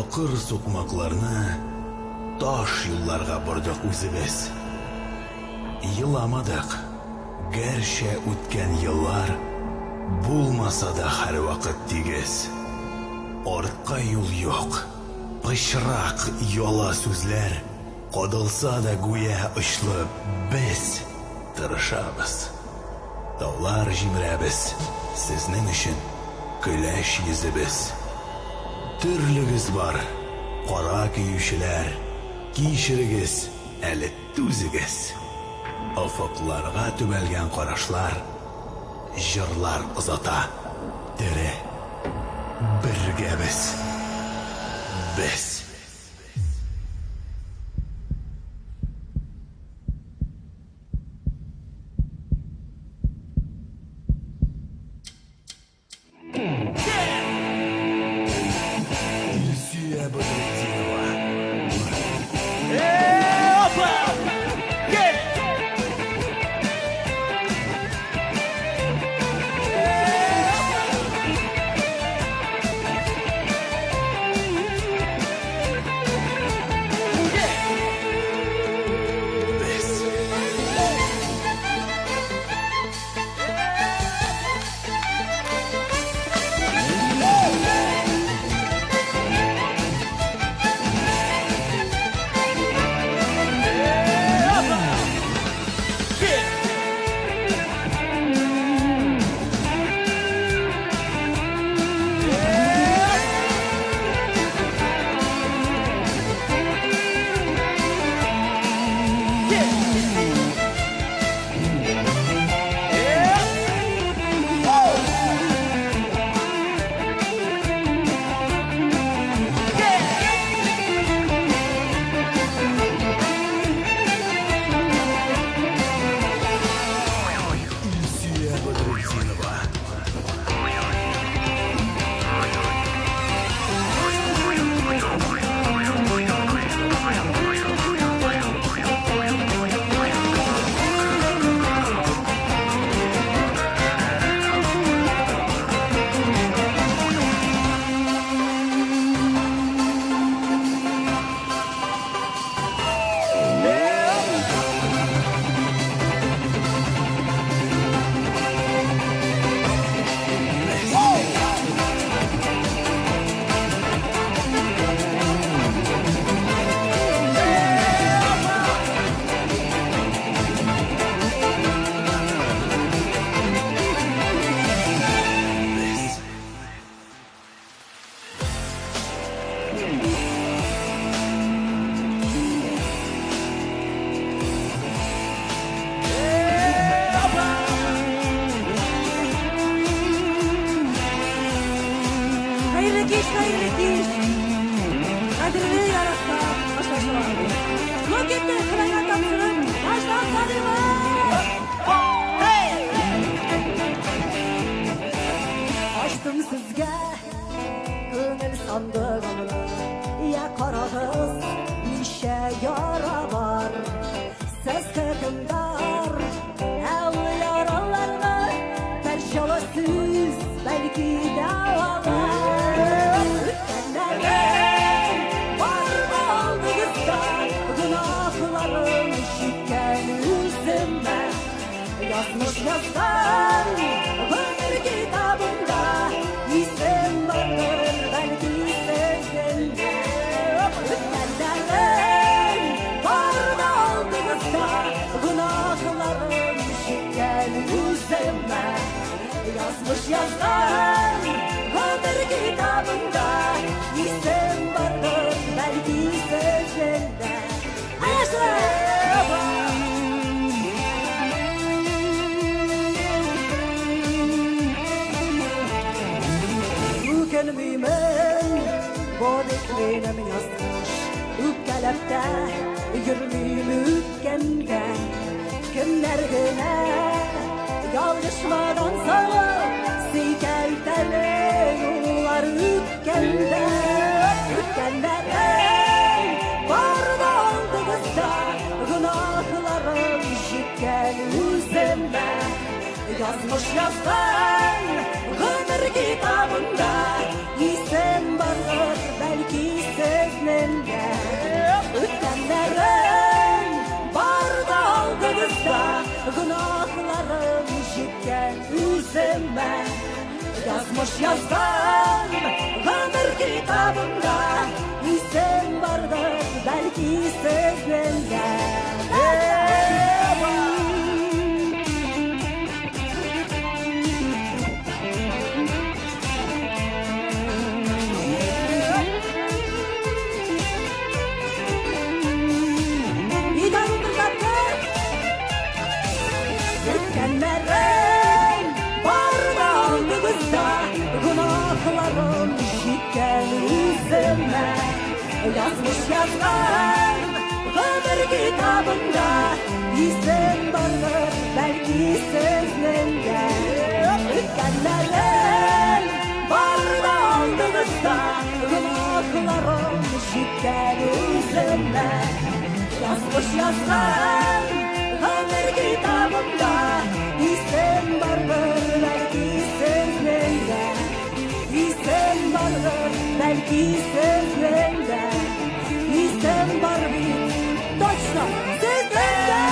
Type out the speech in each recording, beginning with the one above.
Такыр сукмакларны таш юлларга бордык үзебез. Еламадык, гәрчә үткән еллар булмаса да һәрвакыт тигез. Артка юл юк, пычрак яла сүзләр кадалса да гүя очлы, без тырышабыз. Таулар җимерәбез, сезнең өчен көләч йөзебез. Төрлегез бар, кара көючеләр, кичерегез, әле түзегез. Офыкларга төбәлгән карашлар җырлар озата, тере. Бергә без. Без. Илсөя Бәдретдинова. Без. Илсөя Бәдретдинова. Без. Хәерле кич, хәерле кич. Кадерле яраткан тамашачылар. Ну киттек, Ходайга тапшырып, башлап барыйбыз. Ачтым сезгә күңел сандыгымны, я карагыз, ничә яра бар. Сез хөкемдар, ә ул яраларны бер җылы сүз бәлки дәвалар. Үткәннәрем бар да алдыгызда, гөнаһларым җиткән үземә. Язмыш язган гомер китабында исем бардыр, бәлки сезнең дә. Үткәннәрем бар да алдыгызда, гөнаһларым җиткән үземә. Язмыш язган гомер китабында исем бардыр, бәлки сезнең дә. Үкенмимен, бу бит минем язмыш. Үпкәләп тә йөрмим үткәнгә. Кемнәр генә ялгышмадан соң сикәлтәле юллар үткәндә. Үткәннәрем бар да алдыгызда, гөнаһларым җиткән үземә. Язмыш язган гомер китабында исем бардыр, бәлки Язмыш язган гомер китабында исем бардыр, бәлки сезнең дә. Үткәннәрем бар да алдыгызда, гөнаһларым җиткән үземә. Язмыш язган гомер китабында исем бардыр, бәлки сезнең дә. Үткәннәрем бар да алдыгызда, гөнаһларым җиткән үземә. Язмыш язган гомер китабында исем бардыр, бәлки сезнең дә. Исем бардыр, бәлки сезнең дә. Исем бар бит, точно сезнең дә.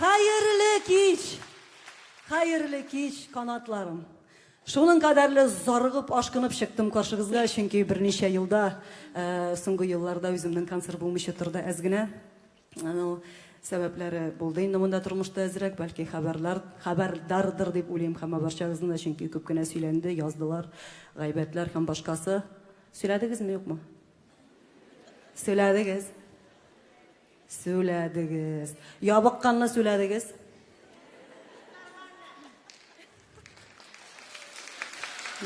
Хәерле кич! Хәерле кич, канатларым. Шуның кадәрле зарыгып, ашкынып чыктым каршыгызга, чөнки берничә елда, соңгы елларда үземнең концерт булмыйча торды әз генә. Аның сәбәпләре булды инде монда тормышта әзрәк, бәлки хәбәрдардыр дип уйлыйм һәм барчагызны да, чөнки күп кенә сөйләнде, яздылар, гайбәтләр һәм башкасы. Сөйләдегезме, юкмы? Сөйләдегез. Сөйләдегез. Ябыкканны сөйләдегез.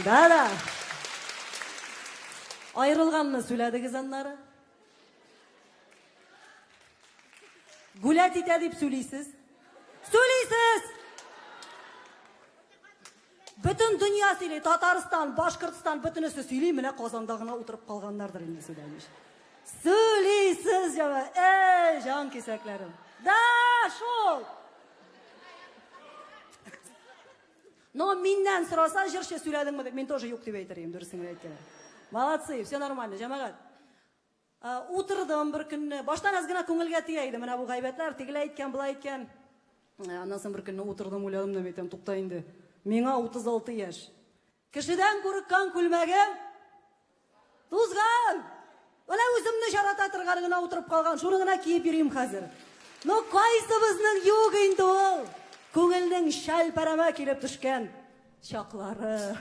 Да-да. Айрылганны сөйләдегез аннары. Гулять итә дип сөйлисез. Сөйлисез! Бөтен дөнья сөйли, Татарстан, Башкортстан, бөтенесе сөйли, менә Казанда гына утырып калганнардыр инде сөйләмеш. Сөйлисез, җәмә, эй, җан кисәкләрем. Да, шул. Но миннән сораса, җырчы сөйләдеңме дип, мин тоже юк дип әйтер идем, дөресен генә әйткәндә. Молодцы, все нормально, җәмәгать. Утырдым бер көнне, баштан әз генә күңелгә тия иде, менә бу гайбәтләр, тегеләй әйткән, былай әйткән. Аннан соң бер көнне утырдым, уйладым да, әйтәм, тукта инде. Миңа 36 яшь. Кешедән курыккан күлмәгем тузган. Менә үземне жарата торган гына утырып калган, шуны гына киеп йөрим хәзер. Но кайсыбызның юк инде ул? Күңелнең шәлпәрәмә килеп төшкән чаклары.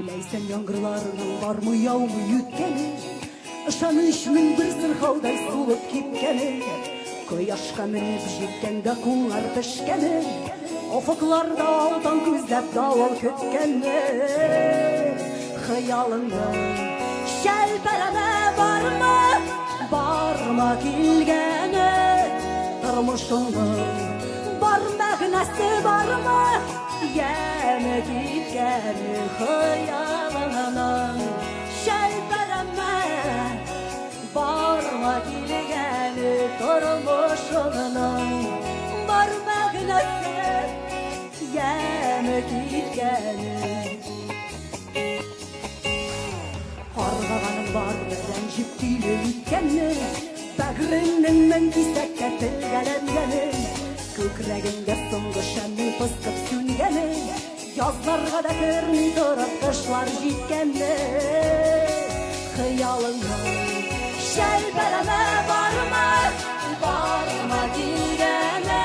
Ләйсән яңгырларының бармы яумы үткәне, ышанычның бер сырхаудай сулып киткәне, кояшка менеп җиткәндә куллар пешкәне, офыкларда алтын күзләп давыл көткәне, хыялыңның шәлпәрәмә бармы, бармы килгәне, тормышыңның бар мәгънәсе бармы, яме киткәне, хыялыңның шәлпәрәмә бармы килгәне, тормышыңның бар мәгънәсе яме киткәне. Каргаганым бар рәнҗеп килеп үткәнне, бәгыреңнең мең кисәккә телгәләнгәне, күкрәгеңдә соңгы шәмнең пыскып сүнгәне, язларга да керми торып кышлар җиткәнне, хыялыңның шәлпәрәмә бармы, бармы килгәне,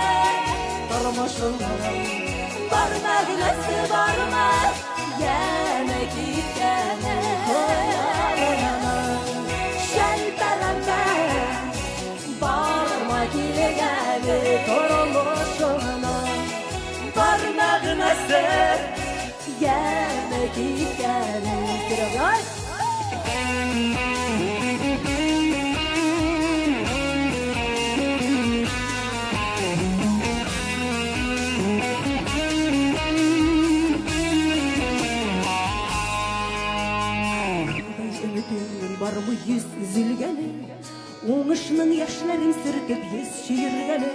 тормышыңның бар мәгънәсе бармы, яме киткәне, хыялыңның шәлпәрәмә бармы килгәне, тормышыңның бар мәгънәсе яме киткәне. Серега! Өметеңнең бармы йөз өзелгәне, уңышның яшьләрен сөртеп йөз чөергәне,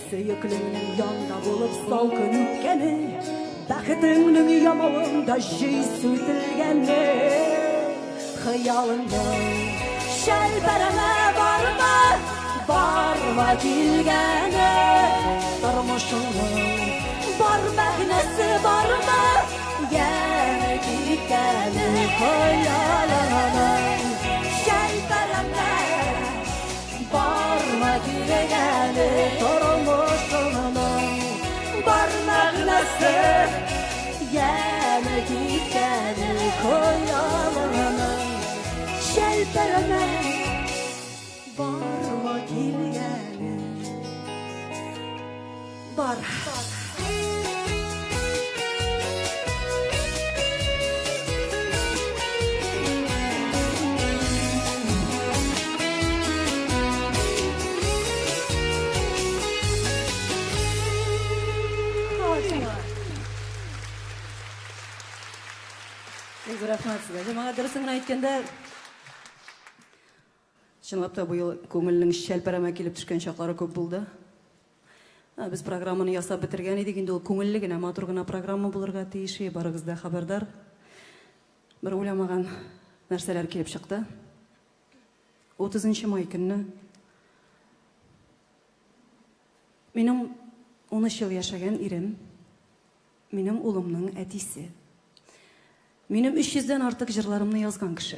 сөеклеңнең янда булып салкын үпкәне, бәхетеңнең ямавында җөй сүтелгәне, хыялыңның шәлпәрәмә барма, барма килгәне, тормышыңның бар мәгънәсе бармы, яме киткәне, хыялыңның шәлпәрәмә барма килгәне, тормышыңның бар мәгънәсе яме киткәне, хыялыңның шәлпәрәмә барма килгәне. Бар. Рәхмәт сезгә. Җәмәгать, дөресен генә әйткәндә, чынлап та быел күңелнең шәлпәрәмә килеп төшкән чаклары күп булды. Без программаны ясап бетергән идек, инде ул күңелле генә, матур гына программа булырга тиеш, барыгыз да хәбәрдар. Бер уйламаган нәрсәләр килеп чыкты. 30 май көнне минем 13 ел яшәгән ирем, минем улымның әтисе. Минем 300-дән артык җырларымны язган кеше.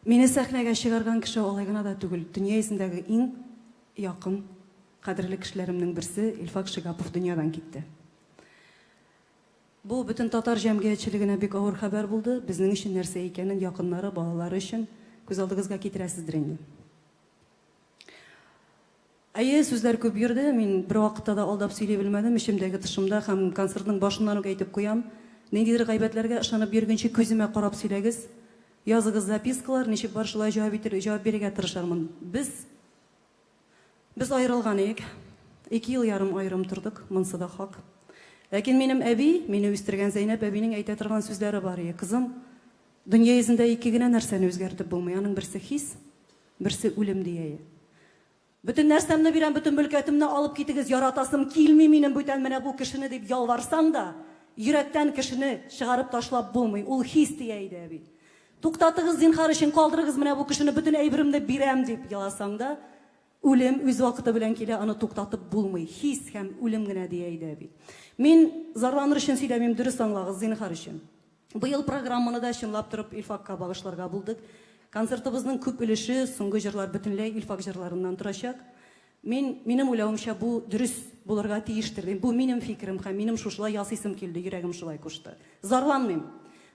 Мине сәхнәгә чыгарган кеше алай гына да түгел. Дөнья йөзендәге иң якын, кадерле кешеләремнең берсе Илфак Шигапов дөньядан китте. Бу бөтен татар җәмгыятьчелегенә бик авыр хәбәр булды. Безнең өчен нәрсә икәнен якыннары, балалары өчен күз алдыгызга китерәсездер инде. Әйе, сүзләр күп йөрде. Мин бер вакытта да алдап сөйли белмәдем. Эчемдәге тышымда һәм концертның башыннан ук әйтеп куям. Ниндидер гайбәтләргә ышанып йөргәнче күземә карап сөйләгез. Языгыз запискалар, ничек бар шулай җавап итер, җавап бирергә тырышармын. Без аерылган идек. 2 ел ярым аерым тордык, монсы да хак. Ләкин минем әби, мине үстергән Зәйнәп әбинең әйтә торган сүзләре бар иде. Кызым, дөнья йөзендә ике генә нәрсәне үзгәртеп булмый. Аның берсе хис, берсе үлем дия. Бөтен нәрсәмне бирәм, бөтен мөлкәтемне алып китегез, яратасым килми минем бүтән менә бу кешене дип ялварсаң да, йөрәктән кешене чыгарып ташлап булмый. Ул хис дия иде әби. Туктатыгыз, зинһар өчен калдырыгыз менә бу кешене, бөтен әйберемне бирәм дип еласаң да, үлем үз вакыты белән килә, аны туктатып булмый. Хис һәм үлем генә дия иде әби. Мин зарланыр өчен сөйләмим, дөрес аңлагыз, зинһар өчен. Быел программаны да чынлап торып Илфакка багышларга булдык. Концертыбызның күп өлеше, соңгы җырлар бөтенләй Илфак җырларыннан торачак. Минем уйлавымча, бу дөрес булырга тиештер. Бу минем фикерем һәм минем шушылай ясыйсым килде, йөрәгем шулай кушты. Зарланмыйм.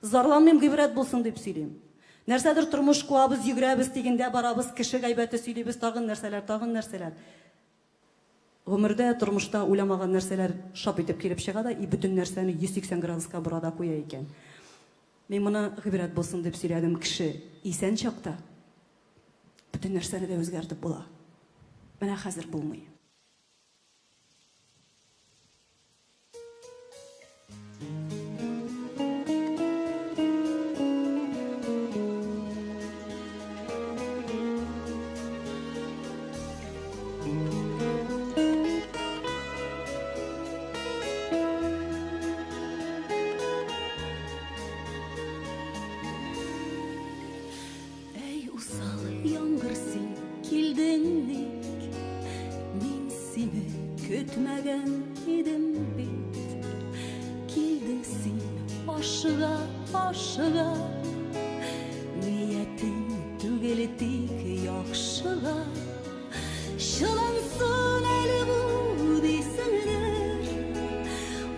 Зарланмыйм, гыйбрәт булсын дип сөйлим. Нәрсәдер тормыш куабыз, йөгерәбез, дигәндә барабыз, кеше гайбәте сөйлибез, тагын нәрсәләр, тагын нәрсәләр. Гомердә, тормышта уйламаган нәрсәләр шап итеп килеп чыга да, и бөтен нәрсәне 180 градуска бора да куя икән. Мин моны гыйбрәт булсын дип сөйләдем. Кеше исән чакта бөтен нәрсәне дә үзгәртеп була. Менә хәзер булмый. Әй, усал яңгыр, син килдең ник? Мин сине көтмәгән идем бит. Килдең син ашыга, ашыга. Ниятең түгел тик яхшыга. Чылансын әле бу дисеңдер.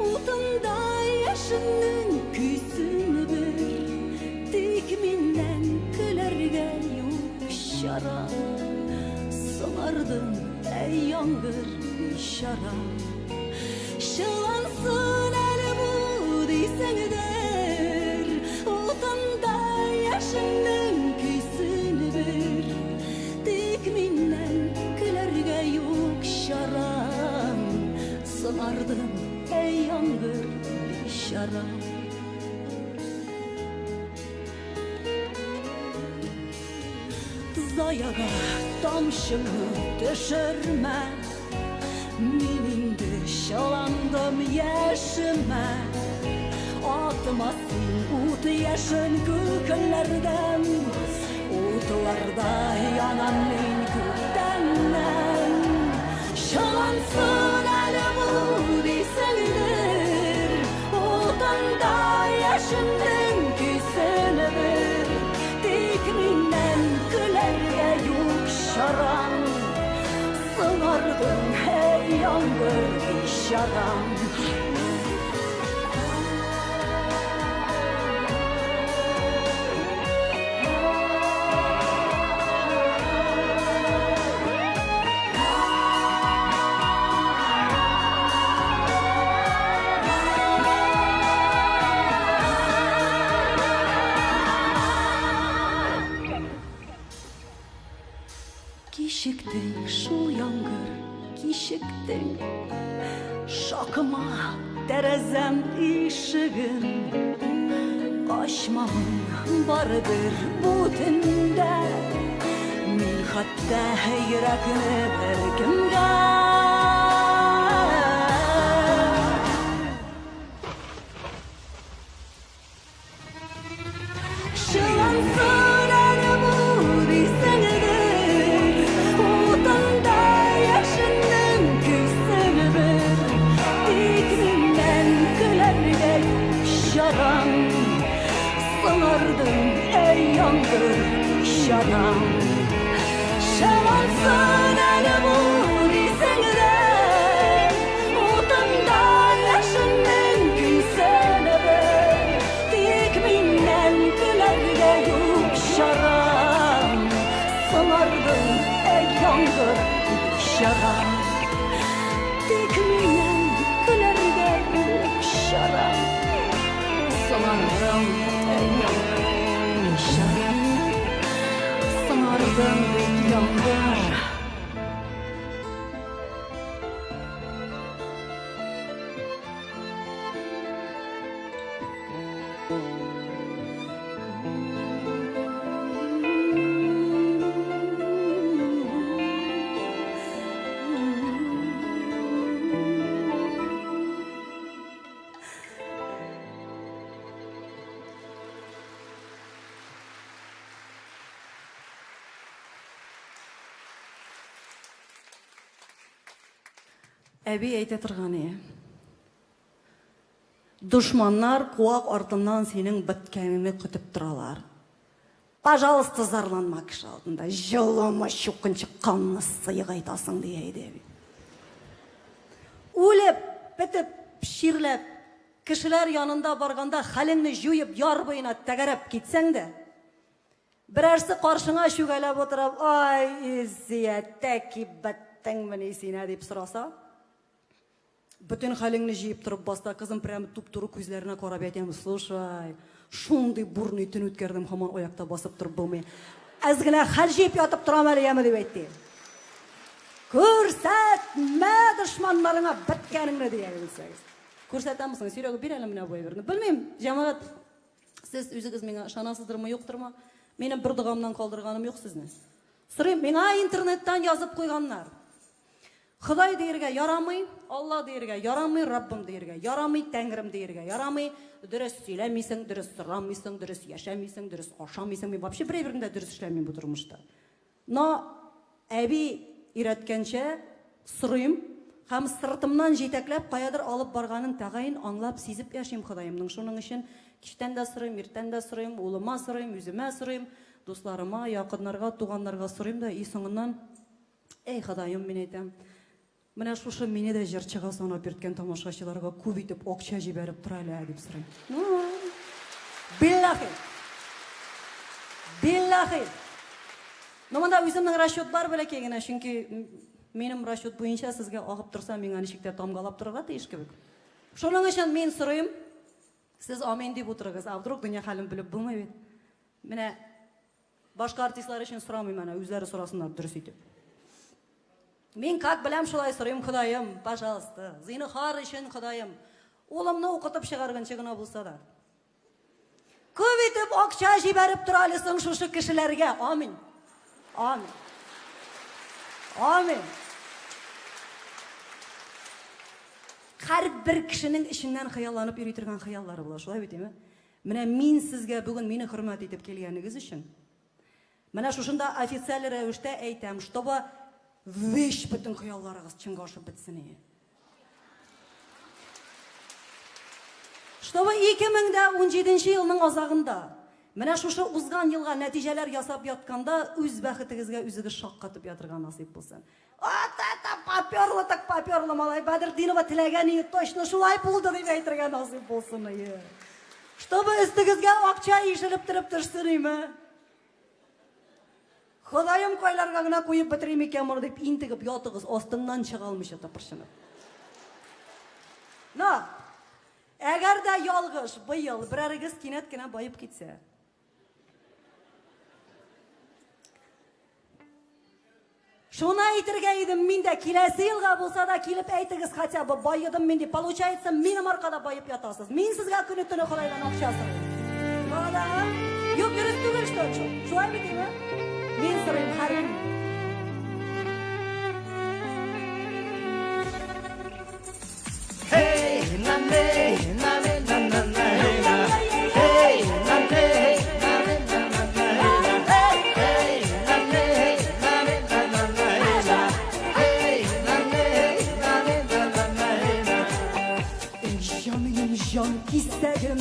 Утында яшеннең көйсен бер. Тик миннән көләргә юк чара. Соңардың, әй яңгыр, бичара. Чылансын әле бу дисеңдер. дисеңдер, Утында яшеннең көйсен бер. Тик миннән көләргә юк чарам, Сыңардың, әй яңгыр, бичарам. Заяга тамчыңны төшермә, Мин инде чыландым яшемә. Атма син ут яшен күкләрдән, Утларда янам мин күптәннән. Чылансын әле бу дисеңдер, Утында яшеннең көйсен бер. Тик миннән көләргә юк чарам, Сыңардың, әй яңгыр, бичарам. Кичектең шул яңгыр, кичектең. Шакыма тәрәзәм ишеген. Ачмамын барыбер бу төндә. Мин хәтта йөрәкне беркемгә. Чылансын әле бу дисеңдер, Утында яшеннең көйсен бер. Тик миннән көләргә юк чарам, Сыңардың, әй яңгыр, бичарам. Чылансын әле бу дисеңдер, Утында яшеннең көйсен бер. Тик миннән көләргә юк чарам, Сыңардың, әй яңгыр, бичарам. Тик миннән көләргә юк чарам, Сыңардың, әй яңгыр, бичарам. Сыңардың бит яңгыр. Әби әйтә торган иде. Дошманнар куак артыннан синең беткәнеңне көтеп торалар. Пожалуйста, зарланма кеше алдында. Җылыма чукынчык канны сыек әйтәсең, дия иде әби. Үлеп, бетеп, чирләп, кешеләр янында барганда хәлеңне җуеп яр буена тәгәрәп китсәң дә, берәрсе каршыңа чүгәләп утырып, ай, Илсөя, тәки беттеңмени син, ә, дип сораса, бөтен хәлеңне җыеп торып баста, кызым, прямо туп-туры күзләренә карап әйтәм, слушай, шундый бурный төн үткәрдем, һаман аякта басып торып булмый. Әз генә хәл җыеп ятып торам әле, яме, дип әйтте. Күрсәтмә дошманнарыңа беткәнеңне, дия белсәгез. Күрсәтәмсең, Серега, бир әле менә бу әйберне. Белмим, җәмәгать, сез үзегез миңа ышанасыздырмы, юктырмы? Минем бер догамнан калдырганым юк сезне. Сорыйм, миңа интернеттан язып куйганнар. Ходай диергә ярамый, Алла диергә ярамый, Раббым диергә ярамый, Тәңрем диергә ярамый. Дөрес сөйләмисең, дөрес сорамыйсың, дөрес яшәмисең, дөрес ашамыйсың. Мин вообще бер әйберне дә дөрес эшләмим бу тормышта. Но әби өйрәткәнчә сорыйм һәм сыртымнан җитәкләп каядыр алып барганын тәгаен аңлап, сизеп яшим Ходаемның. Шуның өчен кичтән дә сорыйм, иртән дә сорыйм, улыма сорыйм, үземә сорыйм, дусларыма, якыннарга, туганнарга сорыйм да, и соңыннан, эй, Ходаем, мин әйтәм, менә шушы мине дә җырчыга санап йөрткән тамашачыларга күп итеп акча җибәреп тор әле, дип сорыйм. Биллахи! Биллахи! Ну, монда үземнең расчет бар бәләкәй генә, чөнки минем расчет буенча сезгә агып торса, миңа ничек тә тамгалап торырга тиеш кебек. Шуның өчен мин сорыйм, Сез амин дип утырыгыз, а вдруг дөнья хәлен белеп булмый бит. Менә башка артистлар өчен сорамыйм әнә, үзләре сорасыннар дөрес итеп. Мин как беләм шулай сорыйм, Ходаем, пожалуйста, зинһар өчен Ходаем, улымны укытып чыгарганчы гына булса да. Күп итеп акча җибәреп тора әле соң шушы кешеләргә. Амин. Амин. Амин. Һәрбер кешенең эченнән хыялланып йөри торган хыяллары була, шулай бит, әйме? Менә мин сезгә бүген мине хөрмәт итеп килгәнегез өчен, менә шушында официаль рәвештә әйтәм, чтобы вещь бөтен хыялларыгыз чынга ашып бетсен ие. Чтобы 2017 елның азагында, менә шушы узган елга нәтиҗәләр ясап ятканда, үз бәхетегезгә үзегез шаккатып ятырга насыйп булсын. Вот это поперло так поперло, малай. Бәдертдинова теләгән ие, точно шулай булды дип әйтергә насыйп булсын ие. Чтобы өстегезгә акча ишелеп торып төшсен име? Ходаем кайларга гына куеп бетерим икән моны дип интегеп ятыгыз, астыннан чыга алмыйча тыпырчынып. Но, әгәр дә ялгыш быел берәрегез кинәт кенә баеп китсә, Шуны әйтергә идем мин дә, киләсе елга булса да килеп әйтегез хотя бы, баедым мин дип. Получается, минем аркада баеп ятасыз. Мин сезгә көне төне Ходайдан акча сорыйм. Да. Юк, дөрес түгел, что ли? Шулай бит, әйме? Мин сорыйм һәр көн. Hey, na, ne, na, ne, na, na, na, hey, na. Hey, na, ne, na, ne, na, na, na, hey, na. Hey, na, ne, na, ne, na, na, na, hey, na. Hey, na, ne, na, ne, na, na, na, hey, na. Җаным, җан кисәгем,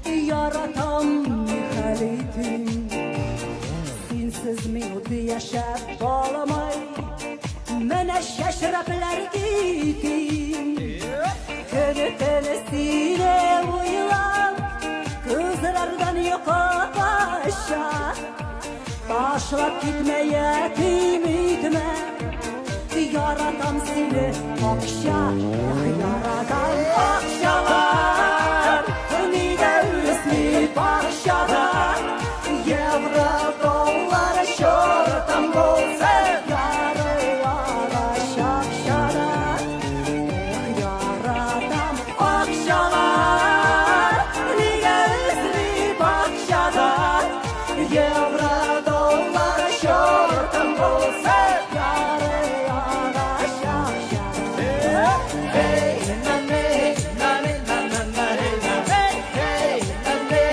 яратам хәл итим. Синсез минут яшәп булмый, менә чәчрәпләр китим. Көне-төне сине уйлап, күзләрдән йокы кача. Ташлап китмә, ятим итмә, яратам сине, акча, яратам акчалар. Нигә үсми бакчада, евро, доллар чортым булсын, ярый агач акчада. Эх, яратам акчалар, нигә үсми бакчада, евро, доллар чортым булсын, ярый агач акчада. Hey, na, ne, na, ne, na, na, na, hey, na. Hey, na, ne,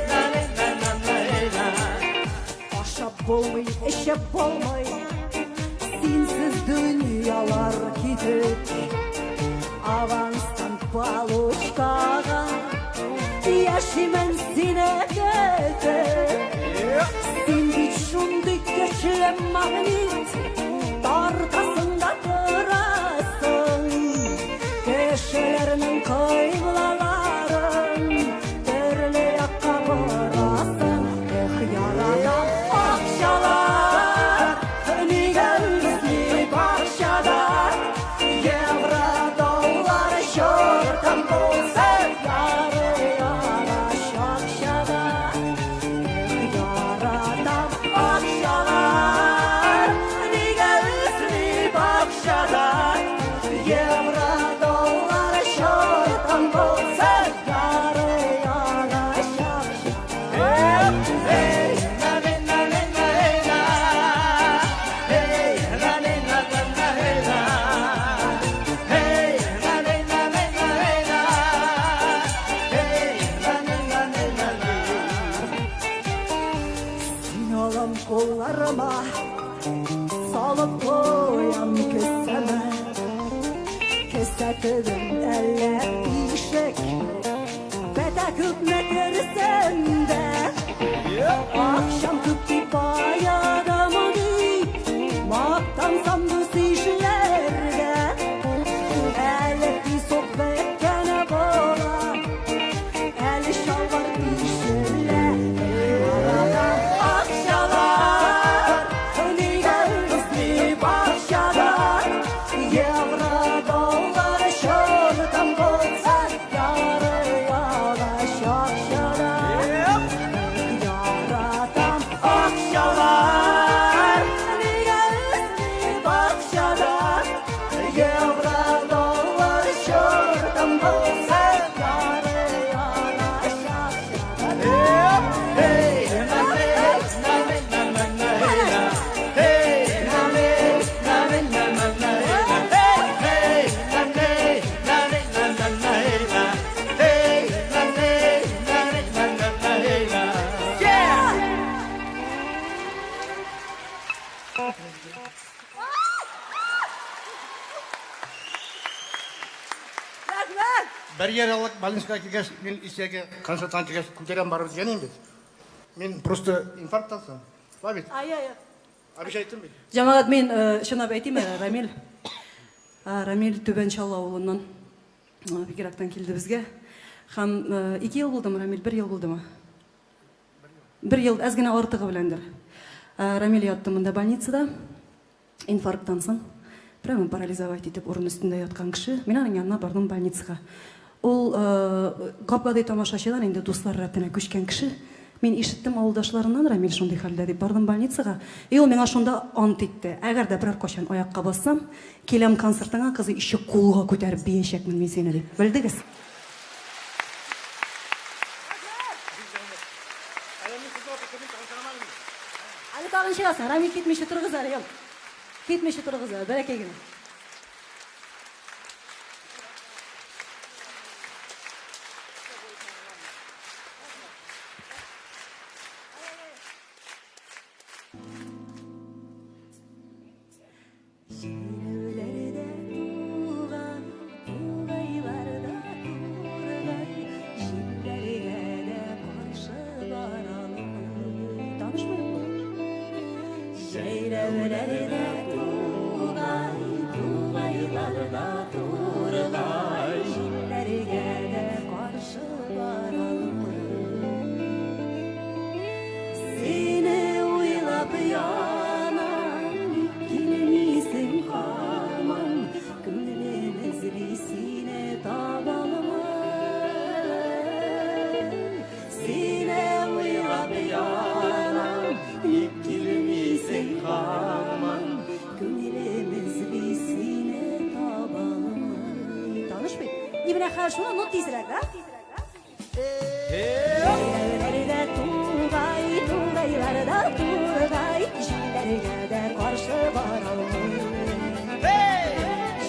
na, ne, na, na, na, hey, na. Ашап булмый, эчеп булмый, синсез дөньялар китек. Аванстан получкага яшимен сине көтеп. Син бит шундый көчле магнит, тартасың да торасың. Кешеләрнең кыйблаларын төрле якка борасың. Эх, яратам акчалар, нигә үсми бакчада, евро, доллар чортым булсын, ярый агач акчада. Эх, яратам акчалар, нигә үсми бакчада, евро, доллар чортым булсын, ярый агач акчада. Hey, na, ne, na, ne, na, hey, na. Hey, na, ne, na, na, na, hey, na. Hey, na, ne, na, ne, na, hey, na. Hey, na, ne, na, ne, na, na. Син алам кулларыма, салып куям кесәмә. Кесә төбем әллә тишек, бетә күпме керсәм дә. Акчам күп дип баядым дип, мактансам дус ишләргә. Әле песок беткән була, әле чалбар тишелә. Яратам акчалар, нигә үсми бакчада, евро, доллар чортым булсын, ярый агач Бер еллык больницага килгәч, мин исәге концерттан килгәч, күтәрәм барып дигән инде. Мин просто инфаркттан соң. Шулай бит? Ай, ай, ай. Обещать иттем бит. Җәмәгать, мин чынлап әйтим әле, Рамил. Рамил Түбән Чаллы авылыннан бик ерактан килде безгә. Һәм 2 ел булдымы, Рамил, 1 ел булдымы? 1 ел, әз генә артыгы беләндер. Рамил ятты монда больницада, инфаркттан соң. Прямо парализовать итеп урын өстендә яткан кеше. Мин аның янына бардым больницага. Ул гап-гади тамашачыдан инде дуслар рәтенә күчкән кеше. Мин ишеттем авылдашларыннан, Рамил шундый хәлдә дип бардым больницага. И ул миңа шунда ант итте. Әгәр дә берәр кайчан аякка бассам, киләм концертыңа, кызый, еще кулга күтәреп биячәкмен мин сине дип. Белдегез? Әле тагын чыгасың. Рамил китмичә торыгыз әле, юк. Китмичә торыгыз әле, бәләкәй генә. Җәйләүләрдә туган, тугайларда тургай, җилләргә дә каршы баралмый. Танышмы юкмы? Җәйләүләрдә тугай, тугайларда тургай, җилләргә дә каршы баралмый. Сине уйлап янам, килмисең һаман, күңелем эзли сине табалмый. Сине уйлап янам, ник килмисең һаман, күңелем эзли сине табалмый. Таныш бит? И менә хәзер шуны, ну тизрәк, да? Җәйләүләрдә тугай, тугайларда тургай, җилләргә дә каршы баралмый.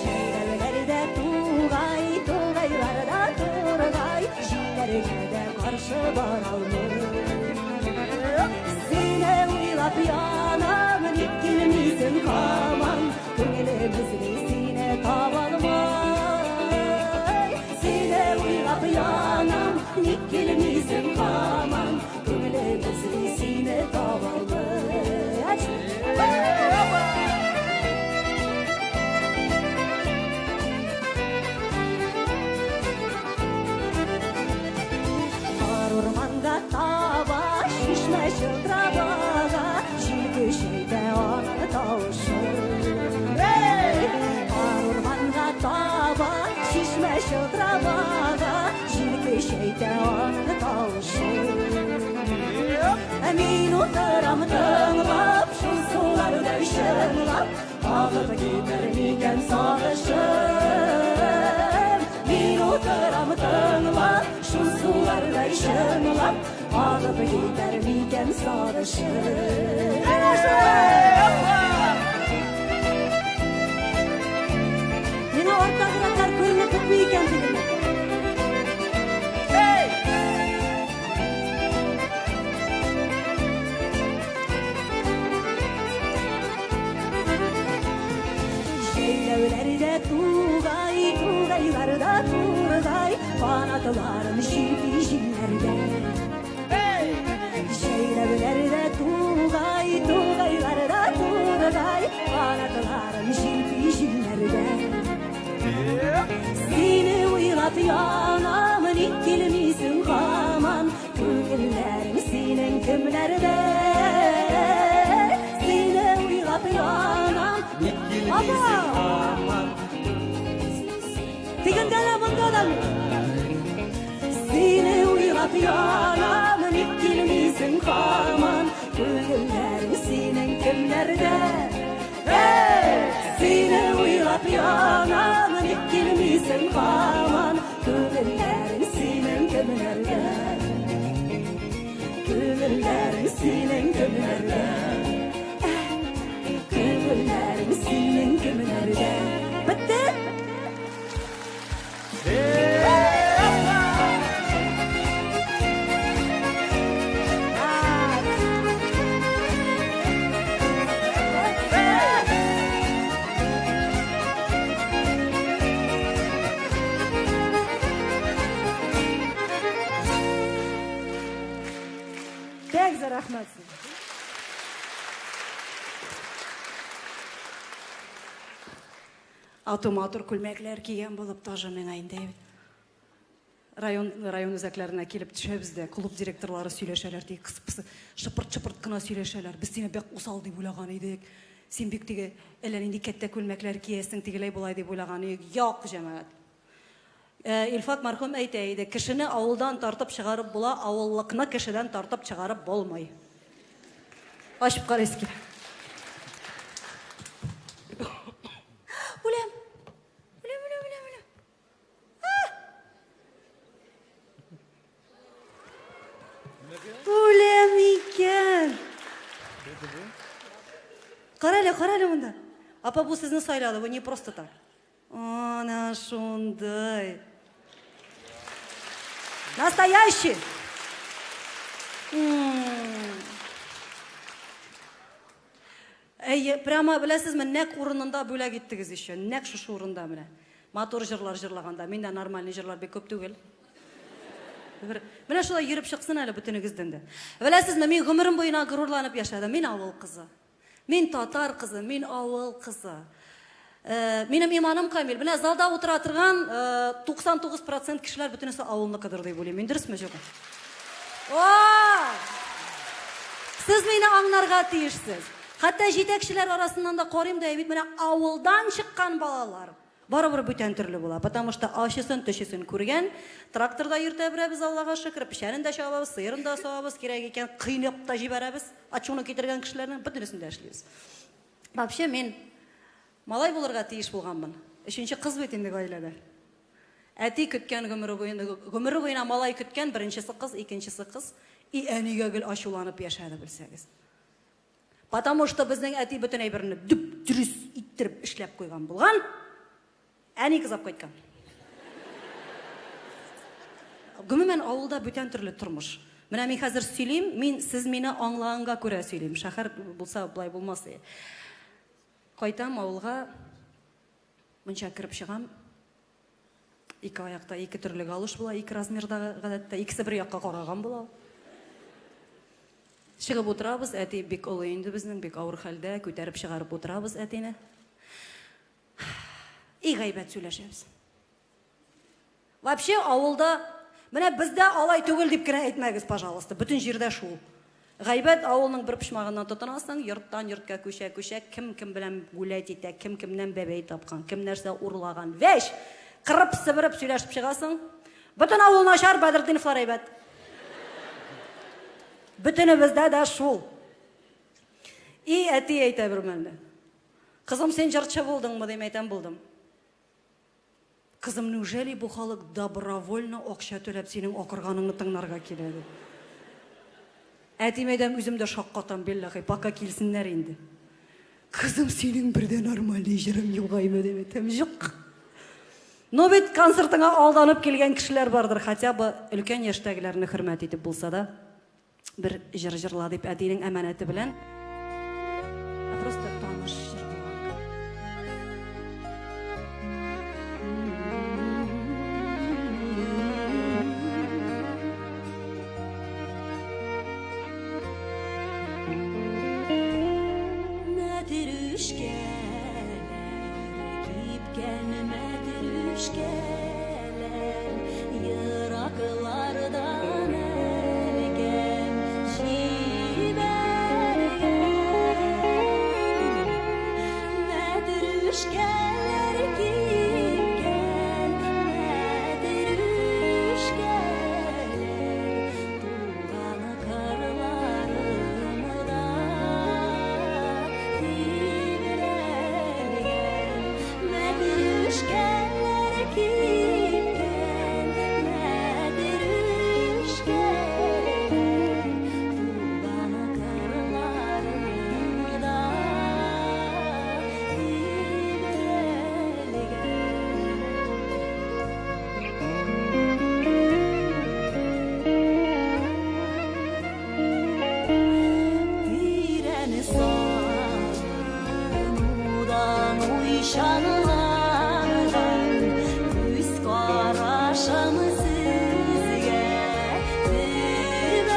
Җәйләүләрдә тугай, тугайларда тургай, җилләргә дә каршы баралмый. Сине уйлап янам, ник килмисең һаман, күңелем эзли сине табалмый. Сине уйлап янам, ник килмисең һаман, күңелем эзли сине табалмый. Бар урманга таба, чишмә чылтырап ага, җил көчәйтә аның тавышын. Бар урманга таба, чишмә чылтырап ага, җил көчәйтә аның тавышын. Мин утырам тыңлап, шул сулардай чыңлап, агып китер микән сагышым. Мин утырам тыңлап, шул сулардай чыңлап, агып китер микән сагышым. Миңа арттагы рәтләр күренеп бетми икән дигән. Җәйләүләрдә тугай, тугайларда тургай, канатларын җилпи җилләргә. Җәйләүләрдә тугай, тугайларда тургай, канатларын җилпи җилләргә. Сине уйлап янам, ник килмисең һаман, күңелләрең синең кемнәрдә? Сине уйлап янам, ник килмисең һаман. Тегендә дә, монда да. Сине уйлап янам, ник килмисең һаман, күңелләрең синең кемнәрдә? Сине уйлап янам, ник килмисең һаман, күңелләрең синең кемнәрдә? Күңелләрең синең кемнәрдә? Күңелләрең синең кемнәрдә? Бетте? Икегезгә рәхмәт. Ату матур күлмәкләр кигән булып тоже миңа инде район үзәкләренә килеп төшәбез дә, клуб директорлары сөйләшәләр, ди, кыс-пысы, шыпырт-шыпырт кына сөйләшәләр. Без сине бик усал дип уйлаган идек. Син бик теге әллә нинди кәттә күлмәкләр киясең, тегеләй болай дип уйлаган идек. Юк, җәмәгать. Илфак мәрхүм әйтә иде, кешене авылдан тартып чыгарып була, авыллыкны кешедән тартып чыгарып булмый. Ачып карыйсы килә. Үләм. Үләм, үләм, үләм, үләм. Үләм икән. Кара әле, кара әле монда. Апа, бу сезне сайлады, бу не просто так. Ана шундый. Настоящий. Әйе, прямо беләсезме, нәкъ урынында бүләк иттегез еще. Нәкъ шушы урында менә. Матур җырлар җырлаганда. Миндә нормальный җырлар бик күп түгел. Менә шулай йөреп чыксын әле бөтенегездән дә. Беләсезме, мин гомерем буена горурланып яшәдем. Мин авыл кызы. Мин татар кызы, мин авыл кызы. Минем иманым камил. Менә залда утыра торган 99% кешеләр бөтенесе авылныкыдыр дип уйлыйм. Мин дөресме, юкмы? О! Сез мине аңларга тиешсез. Хәтта җитәкчеләр арасыннан да карыйм да бит, менә авылдан чыккан балалар барыбер бүтән төрле була, потому что ачысын, төчесен күргән, тракторда йөртә беләбез, Аллага шөкер, печәнен дә чабабыз, сыерын да савабыз, кирәк икән, кыйнап та җибәрәбез, ачуны китергән кешеләрнең бөтенесен дә эшлибез. Вообще мин малай булырга тиеш булганмын. Өченче кыз бит инде гаиләдә. Әти көткән гомере буена, гомере буена малай көткән, беренчесе кыз, икенчесе кыз. И әнигә гел ачуланып яшәде, белсәгез. Потому что безнең әти бөтен әйберне дөп-дөрес иттереп эшләп куйган булган. Әни кызап кайткан. Гомумән авылда бүтән төрле тормыш. Менә мин хәзер сөйлим, мин сез мине аңлаганга күрә сөйлим. Шәһәр булса болай булмас иде. Кайтам авылга, мунча кереп чыгам. Ике аякта ике төрле галош була, ике размердагы гадәттә, икесе бер якка караган була. Чыгып утырабыз, әти бик олы инде безнең, бик авыр хәлдә, күтәреп чыгарып утырабыз әтине. И гайбәт сөйләшәбез. Вообще авылда, менә бездә алай түгел дип кенә әйтмәгез, пожалуйста, бөтен җирдә шул. Гайбәт авылның бер почмагыннан тотынасың, йорттан йортка күчә-күчә, кем кем белән гулять итә, кем кемнән бәбәй тапкан, кем нәрсә урлаган. Вәш! Кырып, сыбырып сөйләшеп чыгасың. Бөтен авыл начар, Бәдретдиновлар әйбәт. Бөтенебездә дә шул. И әти әйтә бер мәлне. Кызым, син җырчы булдыңмы, дим, әйтәм, булдым. Кызым, неужели бу халык добровольно акча түләп синең акырганыңны тыңларга килә, дип. Әтием әйтәм, үзем дә шаккатам, билләһи, пока килсеннәр инде. Кызым, синең бер дә нормальный җырың юк әйме, дип әйтәм, юк. Но бит концертыңа алданып килгән кешеләр бардыр, хотя бы өлкән яшьтәгеләрне хөрмәт итеп булса да, бер җыр җырла дип әтинең әманәте белән. Ә просто таныш җыр булган. Мәтрүшкәләр кипкән мәтрүшкәләр ераклардан әнкәм җибәргән. Мәтрүшкәләр кипкән мәтрүшкәләр туган кырларымда тибрәлгән. Мәтрүшкәләр кипкән мәтрүшкәләр туган кырларымда тибрәлгән. Тирән сагынудан уйчанланган күз карашым сезгә төбәлгән.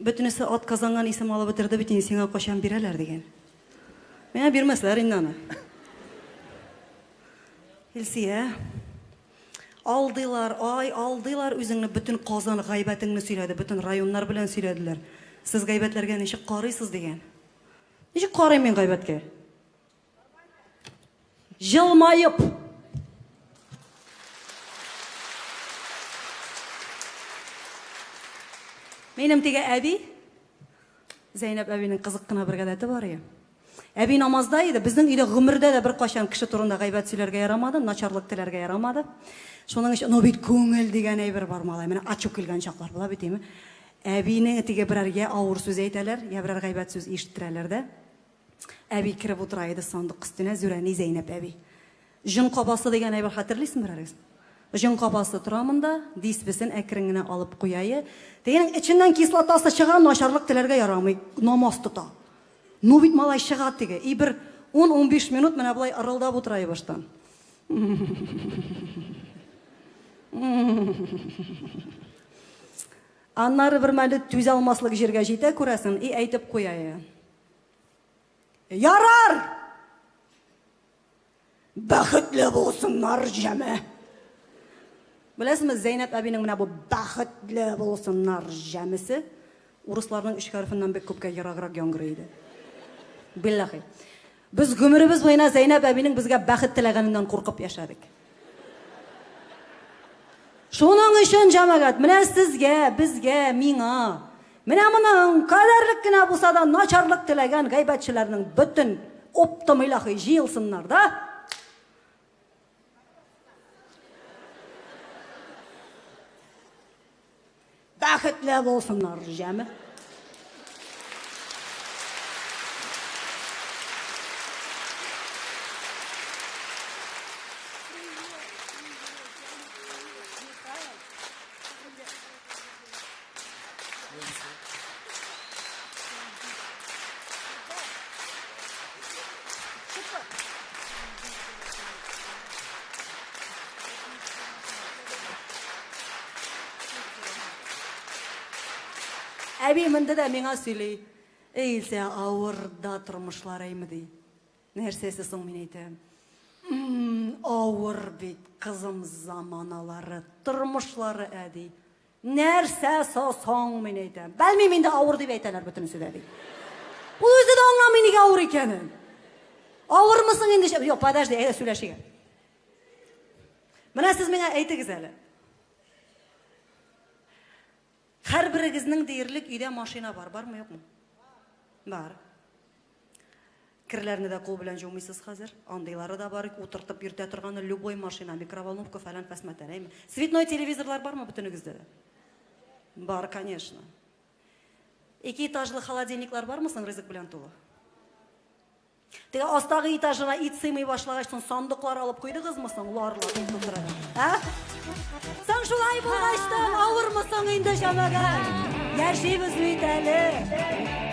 Бөтенесе атказанган исем алып бетерде бит инде, сиңа кайчан бирәләр дигән. Миңа бирмәсләр инде аны. Илсия, алдыйлар, ай, алдыйлар үзеңне, бөтен Казан гайбәтеңне сөйләде, бөтен районнар белән сөйләделәр. Сез гайбәтләргә ничек карыйсыз дигән. Ничек карыйм мин гайбәткә? Җылмаеп. Минем теге әби, Зәйнәп әбинең кызык кына бер гадәте бар иде. Әби намазда иде, безнең өйдә гомердә дә беркайчан кеше турында гайбәт сөйләргә ярамады, начарлык теләргә ярамады. Шуның өчен, ну бит күңел дигән әйбер бар, малай. Менә ачу килгән чаклар була бит, әйме? Әбинең теге берәр я авыр сүз әйтәләр, я берәр гайбәт сүз ишеттерәләр дә. Әби кереп утыра иде сандык өстенә, Зүрәни Зәйнәп әби. Җон кабасы дигән әйбер хәтерлисеңме берәрегез? Җон кабасы тора монда, дисбесен әкрен генә алып куяе. Тегенең эченнән кислотасы чыга, начарлык теләргә ярамый, намаз тота. Ну бит малай чыга теге. И бер 10-15 минут менә болай ырылдап утыра и баштан. Аннары бер мәле түзә алмаслык җиргә җитә, күрәсең, и әйтеп куя. Ярар! Бәхетле булсыннар, җәме! Беләсезме, Зәйнәп әбинең менә бу бәхетле булсыннар җәмесе урысларның өч хәрефеннән бик күпкә ераграк яңгырый иде. Билләхи. Без гомеребез буена Зәйнәп әбинең безгә бәхет теләгәненнән куркып яшәдек. Шуның өчен, җәмәгать, менә сезгә, безгә, миңа, менә моның кадәрлек кенә булса да начарлык теләгән гайбәтчеләрнең бөтен оптом илаһи җыелсыннар да. Бәхетле булсыннар, җәме. Әби менде дә миңа сөйли. Эй, Илсә, авыр да тормышлар әйме ди. Нәрсәсе соң мин әйтәм. Авыр бит, кызым, заманалары, тормышлары әди. Нәрсәсе соң мин әйтәм. Белмим инде авыр дип әйтәләр бөтенесе дә ди. Ул үзе дә аңламый нигә авыр икәнен. Авырмы соң инде? Юк, подожди, әйдә сөйләшик. Менә сез миңа әйтегез әле. Һәрберегезнең диярлек өйдә машина бар, бармы, юкмы? Бар. Керләрне дә кул белән жумыйсыз хәзер. Андыйлары да бар, утыртып йөртә торганы любой машина, микроволновка фәлән фәсмәтән, әйме? Цветной телевизорлар бармы бөтенегездә дә? Бар, конечно. Ике этажлы холодильниклар бармы соң ризык белән тулы? Теге астагы этажына ит сыймый башлагач, соң сандыклар алып куйдыгызмы соң, ларлар дип тутырырга? Ә? Соң шулай булгач та авырмы соң инде, җәмәгать? Яшибез бит әле.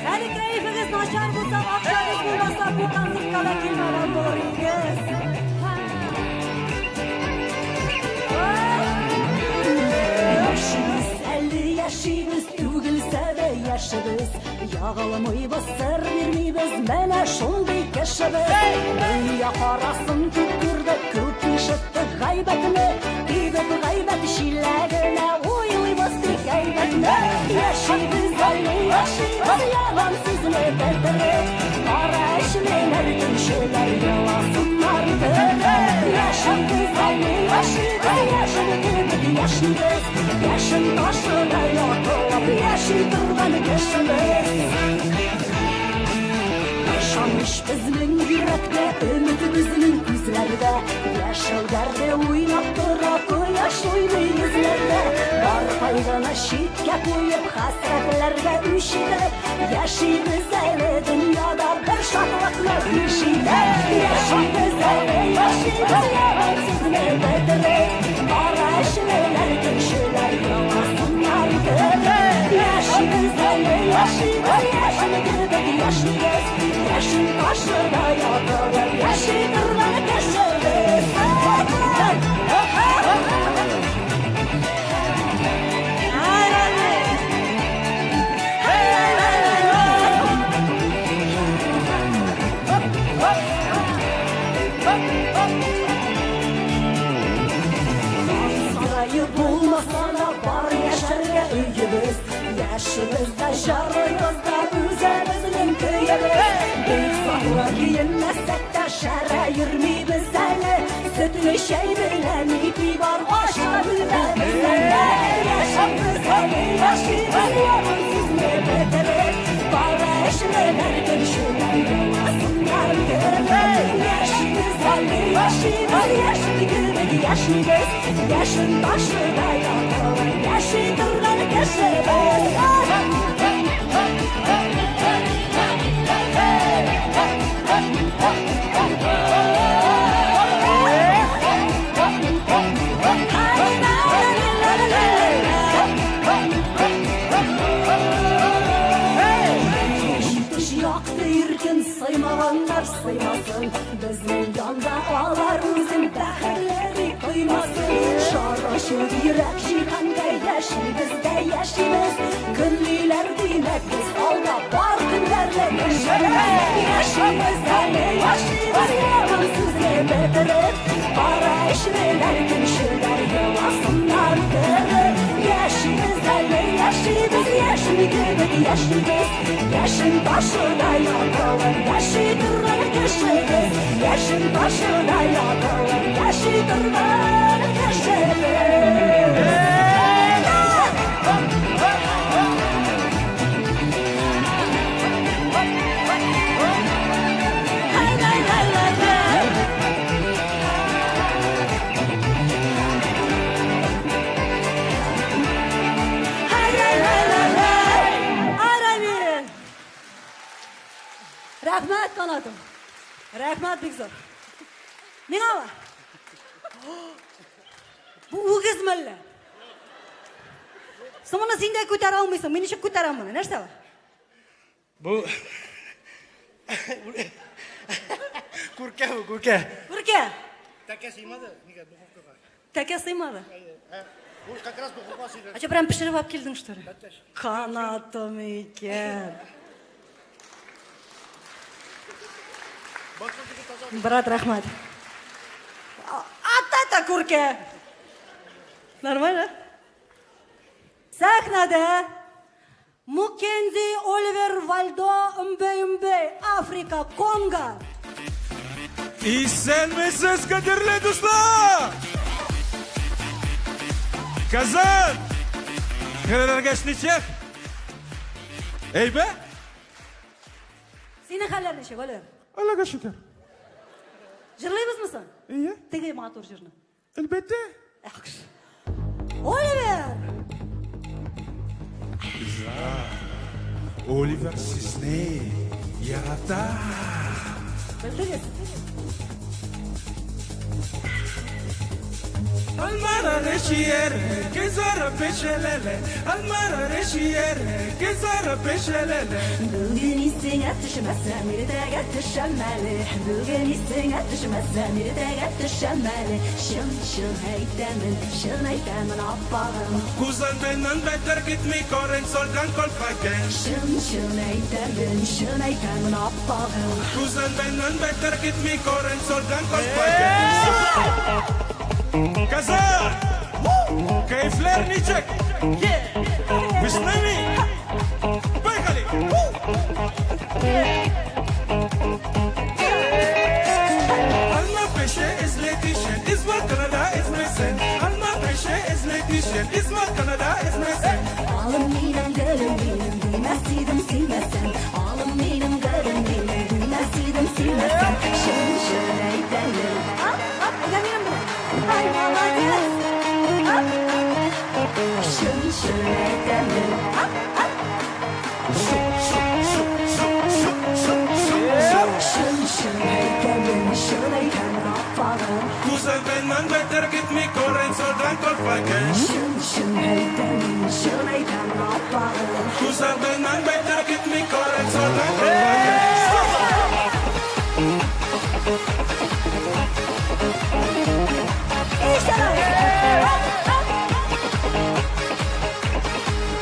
Әле кәефегез начар булса, акчагыз булмаса, бу концертка да килмәгән булыр идегез. Яшибез әле, яшибез, түгелсә дә яшибез. Ягылмыйбыз, сер бирмибез, менә шундый кешебез. Дөнья карасын күп күрдек, күп ишеттек гайбәтне. Тибеп гайбәт чиләгенә уйлыйбыз тик әйбәтне. Яшибез әле, яшибез, ялан сүзне бетереп. Кара эшлеләр, көнчеләр еласыннар көлеп. Яшибез әле, яшибез, яшен кебек яшибез. Яшен ташына ятылып яши торган кешебез. Ышаныч безнең йөрәктә, өмет безнең күзләрдә. Яшел дәрде уйнап тора, кояш уйный йөзләрдә. Бар кайгыны читкә куеп, хәсрәтләргә үч итеп, яшибез әле дөньяда бер шатлыкны иш итеп. Яшибез әле, яшибез, ялан сүзне бетереп. Кара эшлеләр, көнчеләр еласыннар көлеп. Яшибез әле, яшибез, яшен кебек яшибез. Яшен ташына ятылып яши торган кешебез. яшибез. Яшибез дә җырлыйбыз да үзебезнең көебез. Бик саклы киенмәсәк тә шәрә йөрмибез әле. Сөтле чәй белән ипи бар, ашка белмәбез әле. Яшибез әле, яшибез, яман сүзне бетереп. Кара эшлеләр көнчеләр йоласыннан кереп. Яшибез әле, яшибез, яшел кебек яшибез. Яшен башыдай ятылып яши торган кешебез. Якты иркен сыймаганнар сыймасын, безнең янда алар үзен бәхетле дип тоймасын. Шар ачып йөрәк җиһанга яшибез дә яшибез. Көнлиләр димәк без алда бар көннәрле кешебез. Яшибез әле, яшибез, яман сүзне бетереп. Кара эшлеләр көнчелләр йоласыннан кереп. Яшибез әле, яшибез, яшел кебек яшибез. Яшен башыдай ятылып яши торган кешебез. Яшен башыдай ятылып яши торган кешебез. Рәхмәт, Канатым. Рәхмәт бик зур. Миңа бу үгез мәллә? Соң моны син дә күтәрә алмыйсың. Мин ничек күтәрәм моны? Нәрсә ул? Бу күркә бу, күркә. Күркә. Тәкә сыймады, нигә духовкага? Тәкә сыймады. Бу как раз духовкага сыйды. А что, прям пешереп алып килдең, что ли? Канатым икән. Брат, рәхмәт. Ата күркә. Нормально? Сәхнәдә Мукенди Оливер Вальдо Мбей-Мбей, Африка, Конго. Исәнмесез, кадерле дуслар! Казан! Хәлләргә ничек? Әйбә? Синең хәлләр ничек, Оливер? Аллага шөкер. Җырлыйбызмы соң? Ие. Теге матур җырны. Әлбәттә. Яхшы. Оливер! Оливер сезне ярата. Белдегез? Almara reşiyere, kezara peşelele. Almara reşiyere, kezara peşelele. Бүген исеңә төшмәсәм, иртәгә төшәм әле. Бүген исеңә төшмәсәм, иртәгә төшәм әле. Чын-чын әйтәмен, чын әйтәмен, аппагым. Kuzandan beter gitmi koren solgan kolpaken. Чын-чын әйтәмен, чын әйтәмен, аппагым. Kuzandan beter gitmi koren solgan kolpaken. Казан! Keyifler ничек? Вы с нами? Поехали! Alma peşe izletişen, İzmir Kanada izmesen. Alma peşe izletişen, İzmir Kanada izmesen. Alım минем, гөлем минем, димәс идем сөймәсәм. Алым минем, гөлем минем, димәс идем сөймәсәм. Чын-чын әйтәмен. Ап, ап, әйдә минем белән. Ай, молодец! Ап. Чын-чын әйтәмен. Ап, ап. Чын-чын әйтәмен, чын әйтәмен, аппагым. Kuzandan beter gitmi koren solgan kolpaken. Чын-чын әйтәмен, чын әйтәмен, аппагым. Kuzandan beter gitmi koren solgan kolpaken.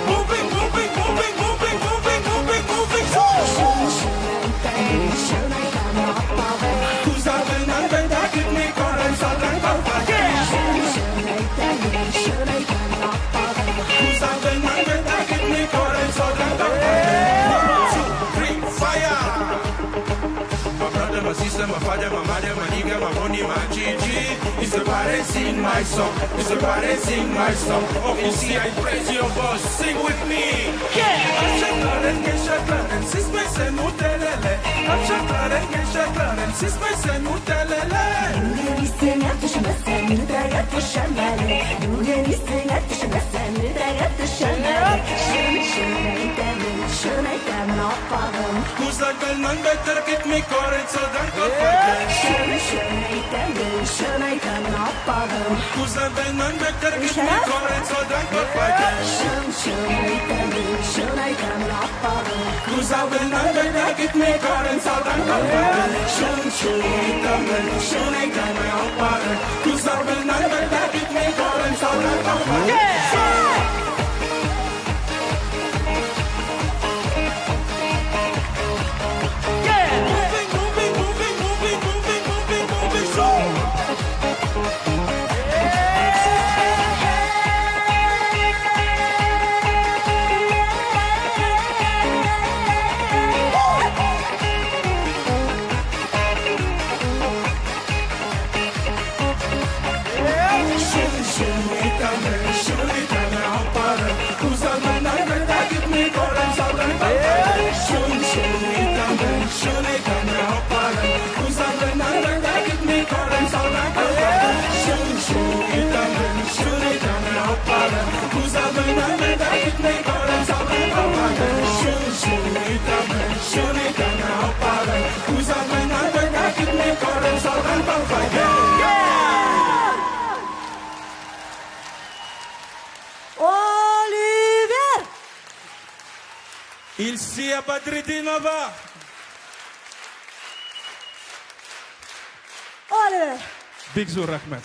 Moving, moving, moving, moving, moving, moving, moving. Kuzandan beter gitmi koren solgan kolpaken. get my money, my GG. It's the party, sing my song. It's the party, sing my song. Oh, you see, I praise your voice. Sing with me. Yeah. Moving, moving, moving, moving, moving, moving, moving, so. Оливер! Ильсия Бадретдинова! Оливер! Бик зур рәхмәт.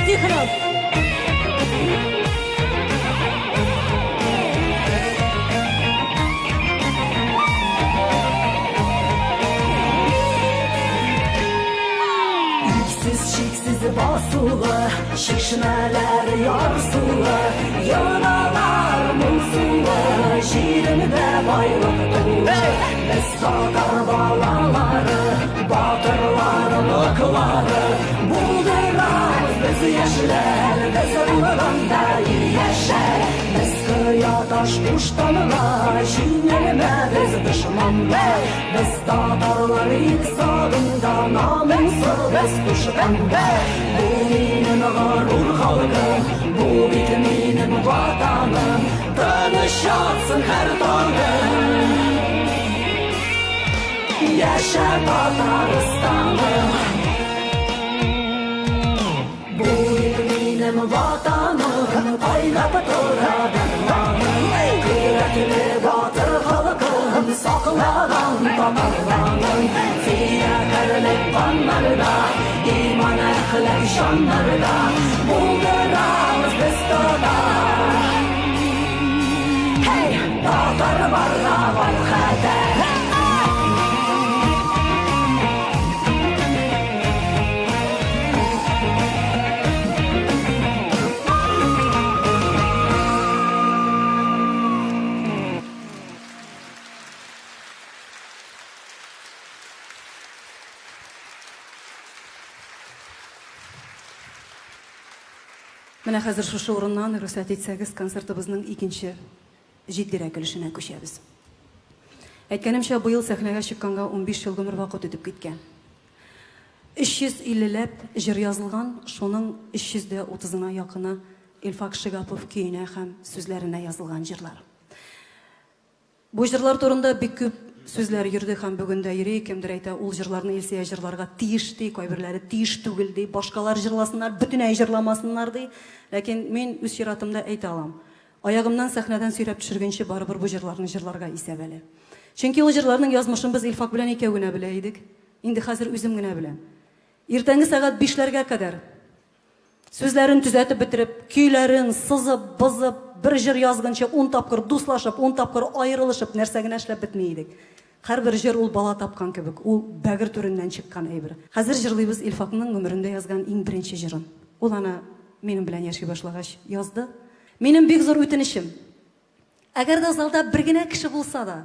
Тихонов! Басулы, чишмәләр ярсулы, елгалар моңсулы, җирендә байлык тулы. Без татар балалары, батырлар оныклары. Булдырабыз без яшьләр, без булганда ил яшәр. Без кыя таш куштанга, җиңелмәбез дошманга. Без татарлар ил сагында, намуслы без куштанга. Бу минем горур халкым, бу бит минем ватаным. Тыныч ятсын һәр таңым. Яшә Татарстаным. Бу бит минем ватаным, кайнап тора дәрманым. Гайрәтле батыр халкым, саклаган татарларым. Фидакарлык каннарда, иман әхлак җаннарда. Булдырабыз без татар. Hey, татар барда бар хәтәр. Менә хәзер шушы урыннан рөхсәт итсәгез, концертыбызның икенче җитдирәк өлешенә күчәбез. Әйткәнемчә, быел сәхнәгә чыкканга 15 ел гомер вакыт үтеп киткән. 350ләп җыр язылган, шуның 330-ына якыны Илфак Шигапов көенә һәм сүзләренә язылган җырлар. Бу җырлар турында бик күп сүзләр йөрде һәм бүген дә йөри. Кемдер әйтә, ул җырларны Илсөя җырларга тиеш ди, кайберләре тиеш түгел ди, башкалар җырласыннар, бөтенләй җырламасыннар ди. Ләкин мин үз чиратымда әйтә алам. Аягымнан сәхнәдән сөйрәп төшергәнче барыбер бу җырларны җырларга исәп әле. Чөнки ул җырларның язмышын без Илфак белән икәү генә белә идек. Инде хәзер үзем генә беләм. Иртәнге сәгать 5ләргә кадәр сүзләрен төзәтеп бетереп, көйләрен сызып, бызып, бер җыр язганчы 10 тапкыр дуслашып, 10 тапкыр аерылышып, нәрсә генә эшләп бетми идек. Һәрбер җыр ул бала тапкан кебек, ул бәгыр түреннән чыккан әйбер. Хәзер җырлыйбыз Илфакның гомерендә язган иң беренче җырын. Ул аны минем белән яши башлагач язды. Минем бик зур үтенечем. Әгәр дә залда бер генә кеше булса да,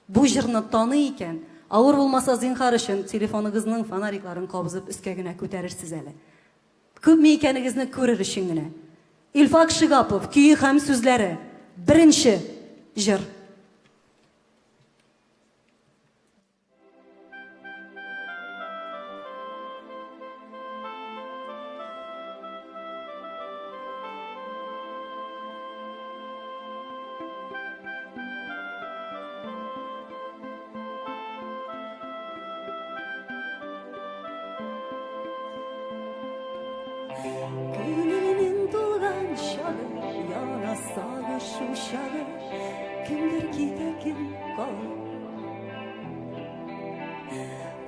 бу җырны таный икән, авыр булмаса зинһар өчен телефоныгызның фонарикларын кабызып өскә генә күтәрерсез әле. Күпме икәнегезне күрер өчен генә. Илфак Шигапов, көе һәм сүзләре. Беренче җыр. Күңелнең тулган чагы, яна сагыш учагы, кемдер китә, кем кала.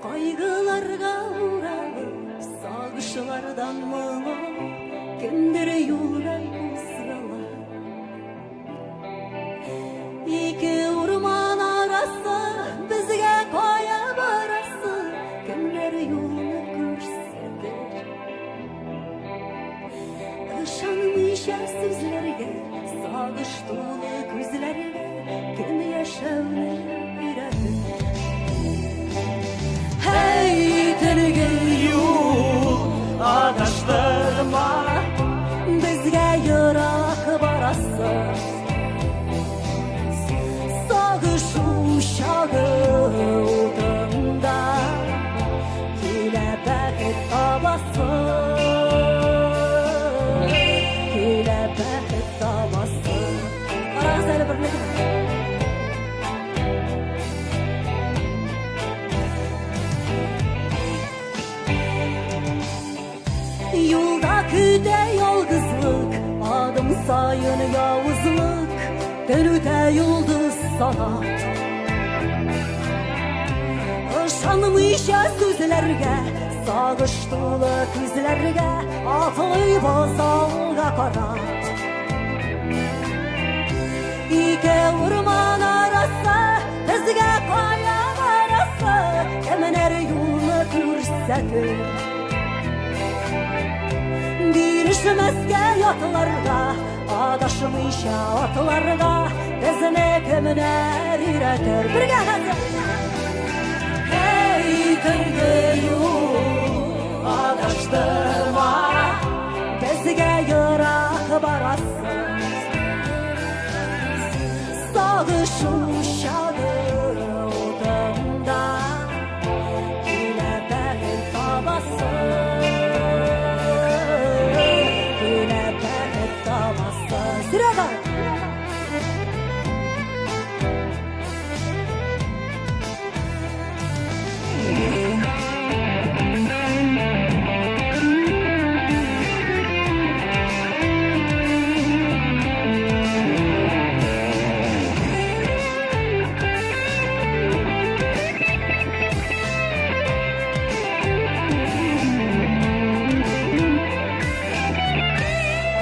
Кайгыларга уралып, сагышлардан моңалып, кемдер юлга кузгала. Ике урман арасы, безгә кая барасы, кемнәр юлны күрсәтер. Ышанмыйча сүзләргә, сагыш тулы күзләргә, кем яшәүне өйрәтер. Һәй, төнге юл, адаштырма, безгә ерак барасы. Сагыш учагы утында, килә бәхет табасы. Килә бәхет табасы. Карагыз әле берлегенә. Юлда көтә ялгызлык, адым саен явызлык, төн үтә йолдыз санап. Ышанмыйча сүзләргә, сагыш тулы күзләргә, атлыйбыз алга карап. Ике урман арасы, безгә кая барасы, кемнәр юлны күрсәтер. Бирешмәскә ятларга, адашмыйча атларга, безне кемнәр өйрәтер? Бергә хәзер! Эй, төнге юл, адаштырма, безгә ерак барасың. Сагыш учагы утында, килә бәхет табасың, килә бәхет табасың. Серега!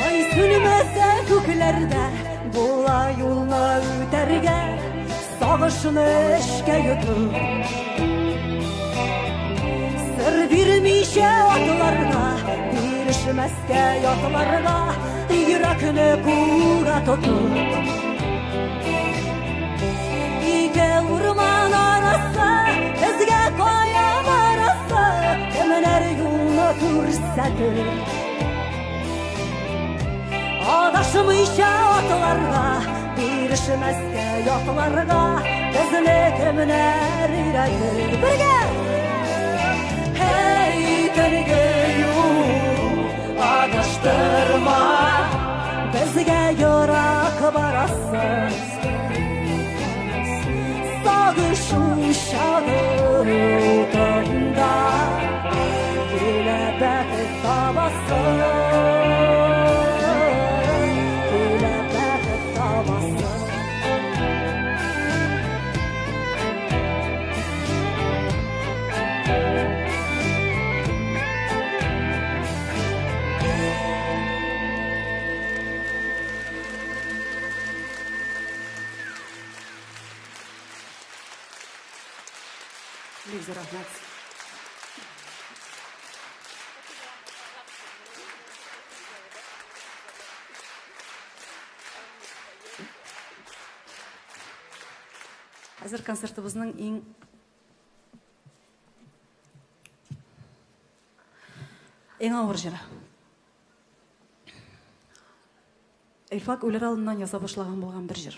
Ай сүнмәсә күкләрдә, була юлны үтәргә, сагышны эшкә йотып. Сыр бирмичә атларга, бирешмәскә ятларга, йөрәкне кулга тотып. Ике урман арасы, безгә кая барасы, кемнәр юлны күрсәтер? Адашмыйча атларга, бирешмәскә ятларга, безне кемнәр өйрәтер? Бергә! Эй, төнге юл, адаштырма, безгә ерак барасың. Сагыш учагы утында, килә бәхет табасың, килә бәхет табасың. Бик зур рәхмәт. Хәзер концертыбызның иң авыр җыры. Илфак үлер алдыннан яза башлаган булган бер җыр.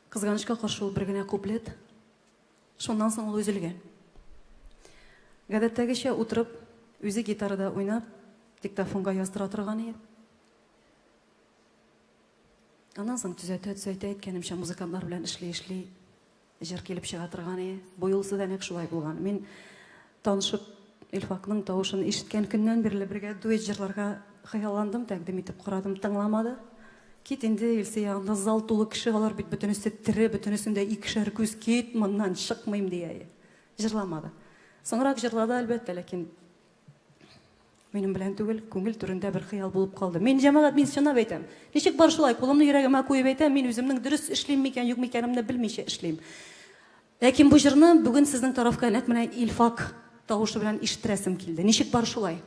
Кызганычка каршы, ул бер генә куплет, шуннан соң ул өзелгән. Гадәттәгечә утырып, үзе гитарада уйнап, диктофонга яздыра торган иде. Аннан соң төзәтә-төзәтә, әйткәнемчә, музыкантлар белән эшли-эшли җыр килеп чыга торган иде. Бу юлысы да нәкъ шулай булган. Мин танышып, Илфакның тавышын ишеткән көннән бирле бергә дуэт җырларга хыялландым, тәкъдим итеп карадым, тыңламады. Кит инде, Илсөя, анда зал тулы кеше, алар бит бөтенесе тере, бөтенесендә икешәр күз, кит моннан, чыкмыйм дия. Җырламады. Соңрак җырлады, әлбәттә, ләкин минем белән түгел, күңел түрендә бер хыял булып калды. Мин, җәмәгать, мин чынлап әйтәм. Ничек бар шулай, кулымны йөрәгемә куеп әйтәм, мин үземнең дөрес эшлим микән, юк микәнемне белмичә эшлим. Ләкин бу җырны бүген сезнең тарафка нәкъ менә Илфак тавышы белән ишеттерәсем килде. Ничек бар шулай.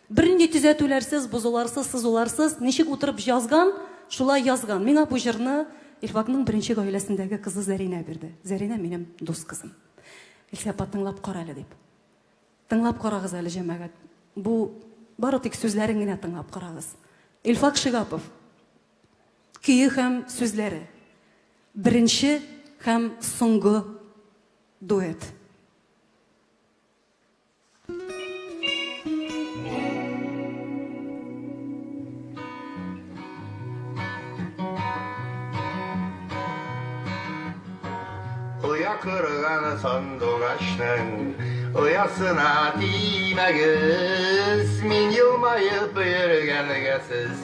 Бернинди төзәтүләрсез, бозуларсыз, сызуларсыз, ничек утырып язган, шулай язган. Миңа бу җырны Илфакның беренче гаиләсендәге кызы Зәринә бирде. Зәринә минем дус кызым. Илсөя апа, тыңлап кара әле дип. Тыңлап карагыз әле, җәмәгать. Бу бары тик сүзләрен генә тыңлап карагыз. Илфак Шигапов. Көе һәм сүзләре. Беренче һәм соңгы дуэт. Оя корган сандугачның оясына тимәгез, мин елмаеп йөргәнгә сез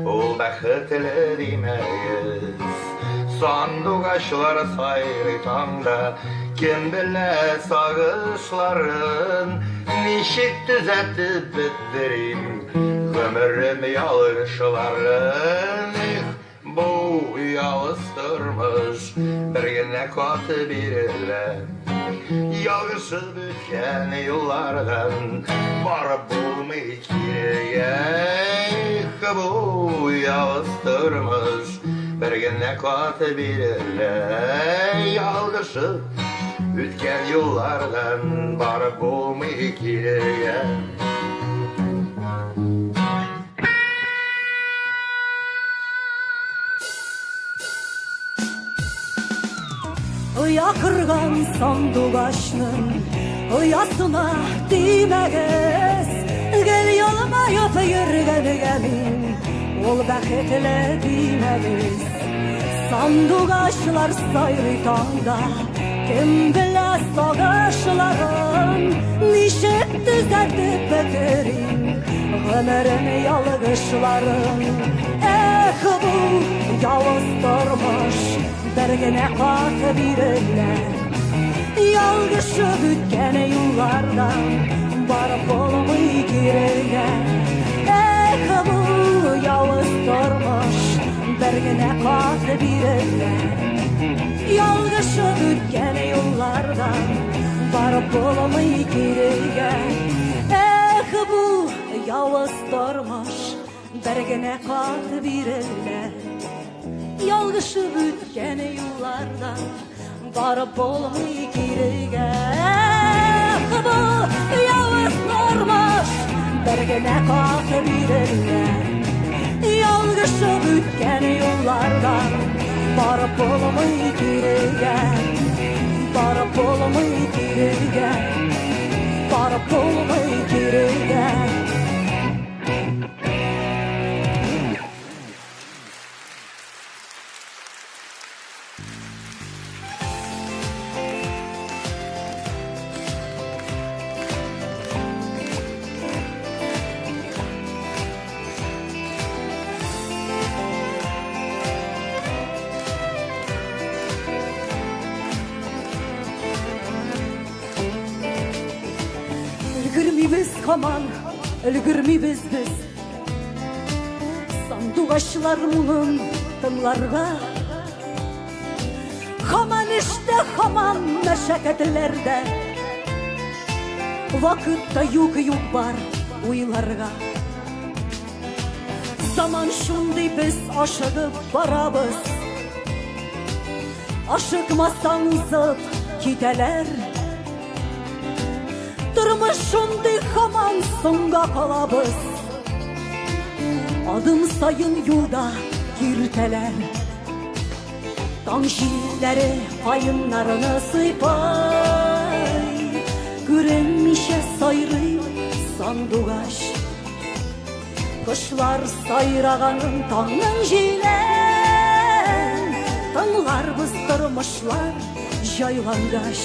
ул бәхетле димәгез. Сандугачлар сайрый таңда, кем белә сагышларын, ничек төзәтеп бетерим гомерем ялгышларын. Эх, бу явыз тормыш бер генә кат бирелә. Ялгышып үткән юллардан барып булмый кирегә. Эх, бу явыз тормыш бер генә кат бирелә. Ялгышып үткән юллардан барып булмый кирегә. Оя корган сандугачның оясына тимәгез. Гел елмаеп йөргәнгә мин ул бәхетле димәгез. Сандугачлар сайрый таңда, кем белә сагышларын, ничек төзәтеп бетерим гомерем ялгышларын. Эх, бу явыз тормыш бер генә кат бирелә. Ялгышып үткән юллардан барып булмый кирегә. Эх, бу явыз тормыш бер генә кат бирелә. Ялгышып үткән юллардан барып булмый кирегә. Эх, бу явыз тормыш бер генә кат бирелә. Ялгышып үткән юллардан барып булмый кирегә. Эх, бу явыз тормыш бер генә кат бирелә. Ялгышып үткән юллардан барып булмый кирегә. Барып булмый кирегә. Барып булмый кирегә. Өлгермибез һаман, өлгермибез без. Сандугачлар моңын тыңларга. Һаман эштә, һаман мәшәкатьләрдә. Вакыт та юк, юк бар уйларга. Заман шундый, без ашыгып барабыз. Ашыкмасаң узып китәләр. Тормыш шундый, һаман соңга калабыз. Адым саен юлда киртәләр. Таң җилләре каеннарны сыйпый, күренмичә сайрый сандугач. Кошлар сайраганын таңның җилен тыңларбыз тормышлар җайлангач.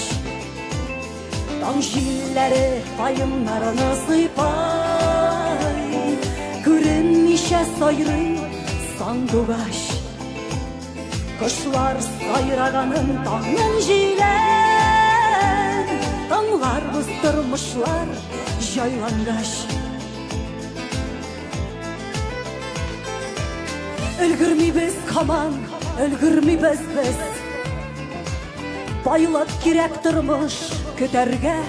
Таң җилләре каеннарны сыйпый, күренмичә сайрый сандугач. Кошлар сайраганын таңның җилен тыңларбыз тормышлар җайлангач. Өлгермибез һаман, өлгермибез без. Байлык кирәк тормыш көтәргә.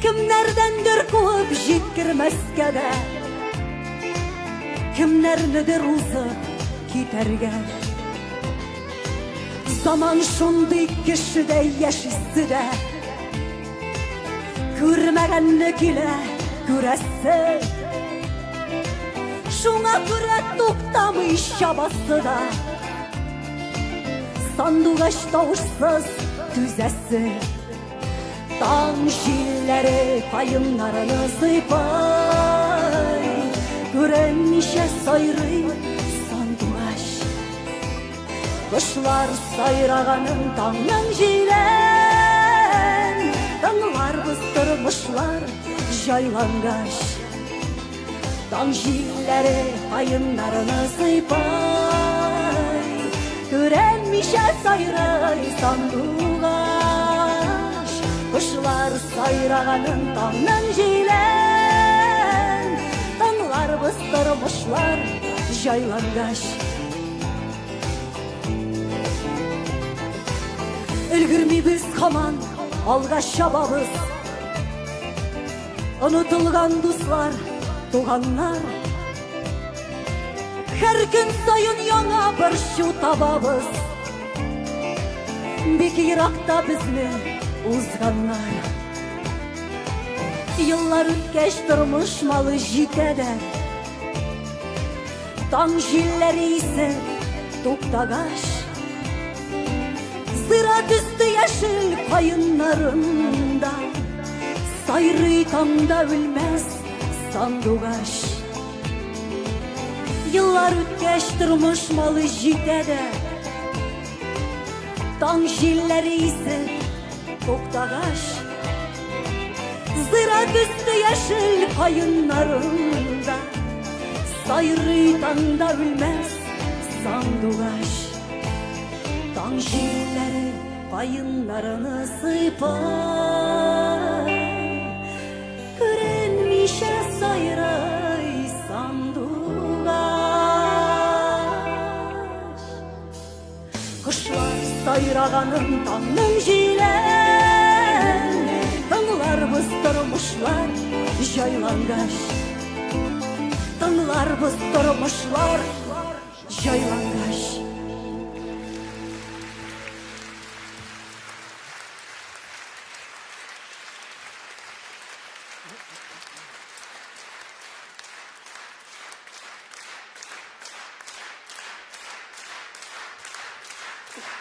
Кемнәрдәндер куып җиткермәскә дә, кемнәрнедер узып китәргә. Заман шундый, кешедә яшисе дә, күрмәгәнне килә күрәсе. Шуңа күрә туктамый чабасы да, сандугач тавышсыз түзәсе. Таң җилләре каеннарны сыйпый, күренмичә сайрый сандугач. Кошлар сайраганын таңның җилен тыңларбыз тормышлар җайлангач. Таң җилләре каеннарны сыйпый, күренмичә сайрый сандугач. Кошлар сайраганын таңның җилен тыңларбыз тормышлар җайлангач. Өлгермибез һаман, алга чабабыз. Онытылган дуслар, туганнар. Һәр көн саен яңа борчу табабыз. Бик еракта безне узганнар. Еллар үткәч тормыш малы җитә дә. Таң җилләре исеп туктагач, зират өсте яшел каеннарында сайрый таңда үлмәс сандугач. Еллар үткәч тормыш малы җитә дә, таң җилләре исеп туктагач, зират өсте яшел каеннарында сайрый таңда үлмәс сандугач. Таң җилләре каеннарны сыйпай, күренмичә сайрый сандугач. Кошлар сайраганын таңның җилен тыңларбыз тормышлар җайлангач. Тыңларбыз тормышлар җайлангач.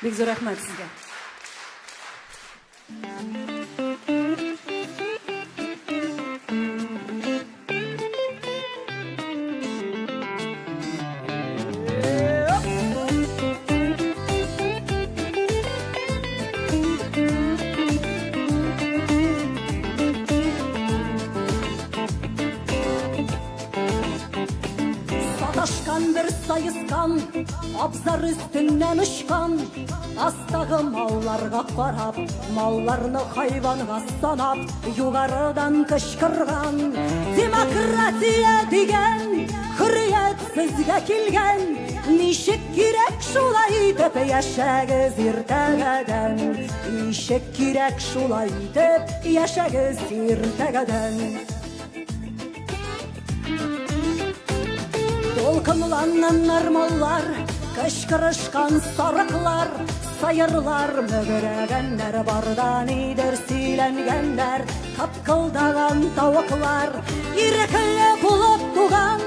Бик зур рәхмәт сезгә. Саташкан бер саескан, абзар өстеннән очкан, астагы малларга карап, малларны хайванга санап, югарыдан кычкырган. Демократия дигән хөррият сезгә килгән, ничек кирәк шулай итеп яшәгез иртәгәдән, ничек кирәк шулай итеп яшәгез иртәгәдән. Дулкынланганнар маллар, кычкырышкан сарыклар, сыерлар мөгрәгәннәр, барда нидер сөйләнгәннәр, капкылдаган тавыклар. Ирекле булып туган,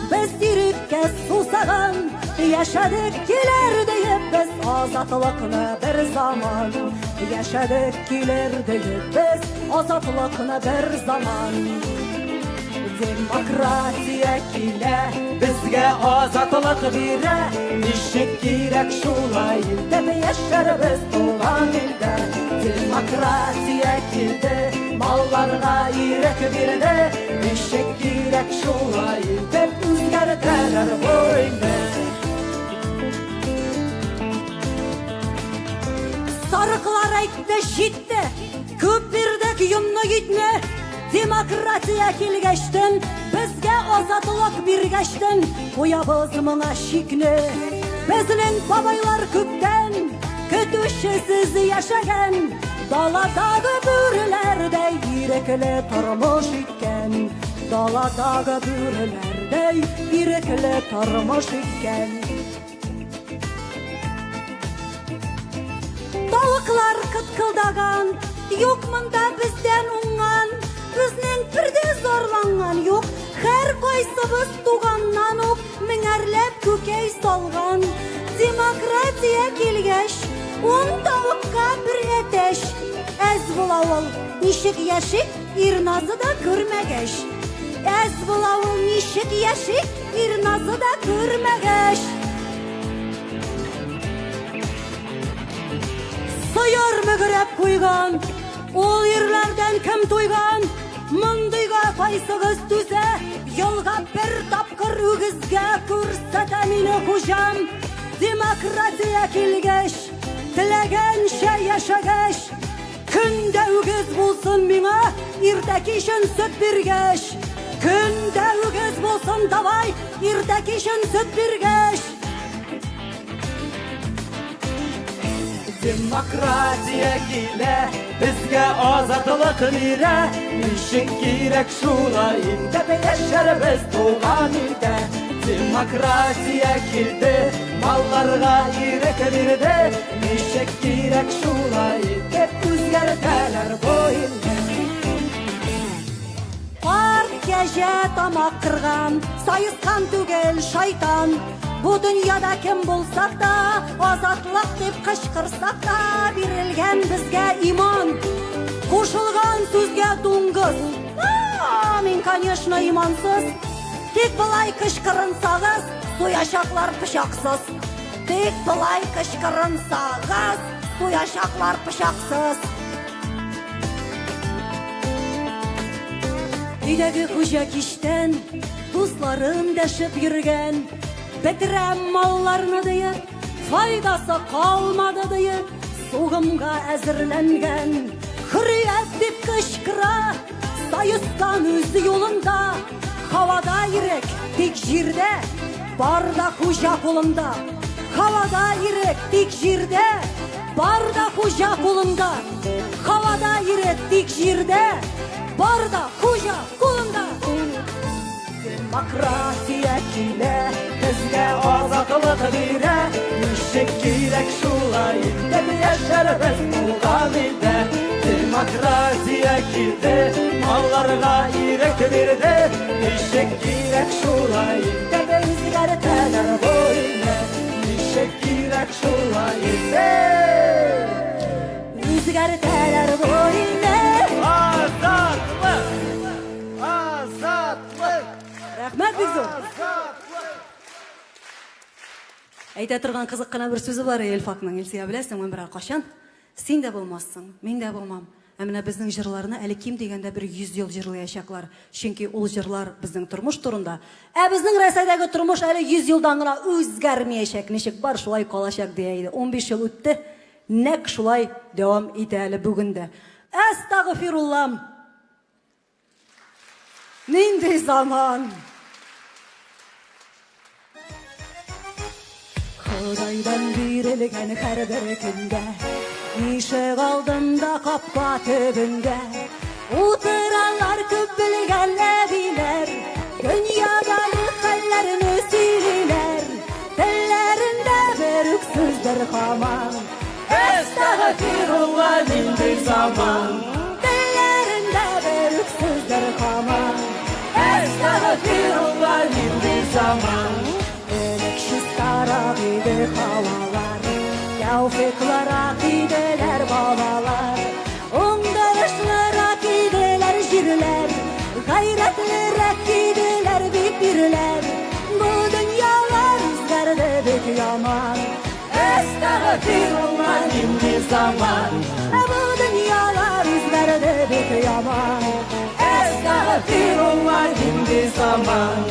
без иреккә сусаган, яшәдек килер диеп без азатлыкны бер заман. Яшәдек килер диеп без азатлыкны бер заман. Демократия килә, безгә азатлык бирә, ничек кирәк шулай итеп яшәрбез туган илдә. Демократия килде, малларга ирек бирде, ничек кирәк шулай итеп үзгәртәләр бу илне. Сарыклар әйтте, җитте, күп бирдек йомны итне. Демократия килгәчтен, безгә азатлык биргәчтен, куябыз моңа шикне. Безнең бабайлар күптән көтүчесез яшәгән, даладагы бүреләрдәй ирекле тормыш иткән. Даладагы бүреләрдәй ирекле тормыш иткән. Тавыклар кыткылдаган, юк монда бездән уңган, безнең бер дә зарланган юк, һәр кайсыбыз туганнан ук меңәрләп күкәй салган. Демократия килгәч, ун тавыкка бер әтәч. Әз була ул, ничек яшик, ир назы да күрмәгәч. Әз була ул, ничек яшик, ир назы да күрмәгәч. Сыер мөгрәп куйган, ул ирләрдән кем туйган? Мондыйга кайсыгыз түзә, елга бер тапкыр үгезгә күрсәтә мине хуҗам. Демократия килгәч, теләгәнчә яшәгәч, көндә үгез булсын миңа, иртә кичен сөт биргәч. Көндә үгез булсын давай, иртә кичен сөт биргәч. Демократия килә, безгә азатлык бирә. Ничек кирәк шулай итеп яшәрбез туган илдә. Демократия килде, малларга ирек бирде. Ничек кирәк шулай итеп үзгәртәләр бу илне. Карт кәҗә тамак кырган, саескан түгел шайтан. Бу дөньяда кем булсак та, азатлык дип кычкырсак та, бирелгән безгә иман. Кушылган сүзгә дуңгыз. А, мин, конечно, имансыз. Тик болай кычкырынсагыз, суячаклар пычаксыз. Тик болай кычкырынсагыз, суячаклар пычаксыз. Өйдәге хуҗа кичтән дусларын дәшеп йөргән. Бетерәм малларны диеп, файдасы калмады диеп, сугымга әзерләнгән. Хөррият дип кычкыра, саескан үз юлында. Һавада ирек, тик җирдә, бар да хуҗа кулында. Һавада ирек, тик җирдә, бар да хуҗа кулында. Һавада ирек, тик җирдә, бар да хуҗа кулында. Демократия килә, безгә азатлык бирә. Ничек кирәк шулай итеп яшәрбез туган илдә. Демократия килде, малларга ирек бирде. Ничек кирәк шулай итеп үзгәртәләр бу илне. Ничек кирәк шулай итеп үзгәртәләр бу илне. Азатлык! Азатлык! Рәхмәт бик зур. Әйтә торган кызык кына бер сүзе бар Илфакның. Илсөя, беләсеңме, берәр кашан син дә булмассың, мин дә булмам. Ә менә безнең җырларны әле ким дигәндә бер 100 ел җырлаячаклар. Чөнки ул җырлар безнең тормыш турында. Ә безнең Рәсәйдәге тормыш әле 100 елдан гына үзгәрмәячәк. Ничек бар, шулай калачак дия иде. 15 ел үтте. Нәкъ шулай дәвам итә әле бүген дә. Әстәгъфируллам. Нинди заман! Худайдан бирелгән һәрбер көндә, ишек алдында, капка төбендә утыралар күп белгән әбиләр, дөньядагы хәлләрне сөйлиләр, телләрендә бер үк сүздер һаман. Әстәгъфирулла, нинди заман! Телләрендә бер үк сүздер һаман. Әстәгъфирулла, нинди заман! Элек чистарак иде һавалар, тәүфиклырак иделәр балалар, уңдырышлырак иделәр җирләр, гайрәтлерәк иделәр бит ирләр. Бу дөньялар үзгәрде бик яман. Әстәгъфирулла, нинди заман! Бу дөньялар үзгәрде бик яман. Әстәгъфирулла, нинди заман!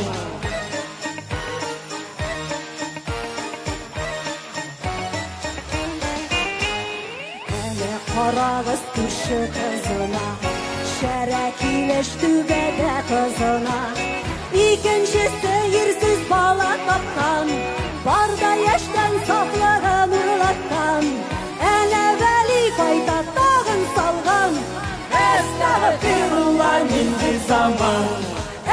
Әле карагыз күрше кызына, шәрә килеш түбәдә кызына. Икенчесе ирсез бала тапкан, бар да яшьтән сафлыгын урлаткан. Әнә Вәли кайта тагын салган. Әстәгъфирулла, нинди заман!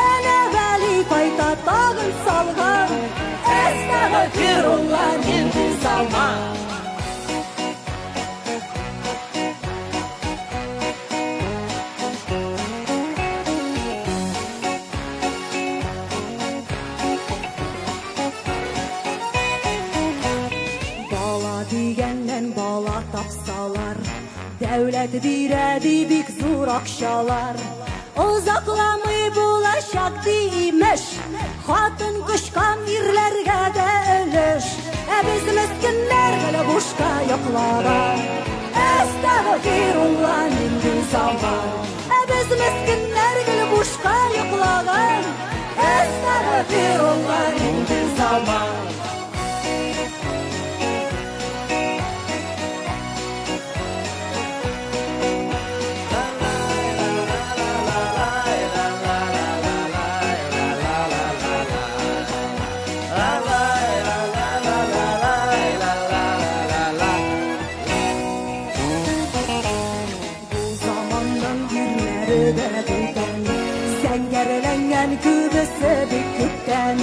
Әнә Вәли кайта тагын салган. Әстәгъфирулла, нинди заман! Бала дигәннән бала тапсалар, дәүләт бирә ди бик зур акчалар. Озакламый булачак ди имеш, хатын кочкан ирләргә дә өлеш. Ә без мескеннәр гел бушка йоклаган. Әстәгъфирулла, нинди заман! Ә без мескеннәр гел бушка йоклаган. Әстәгъфирулла, нинди заман! бәласе бик күптән.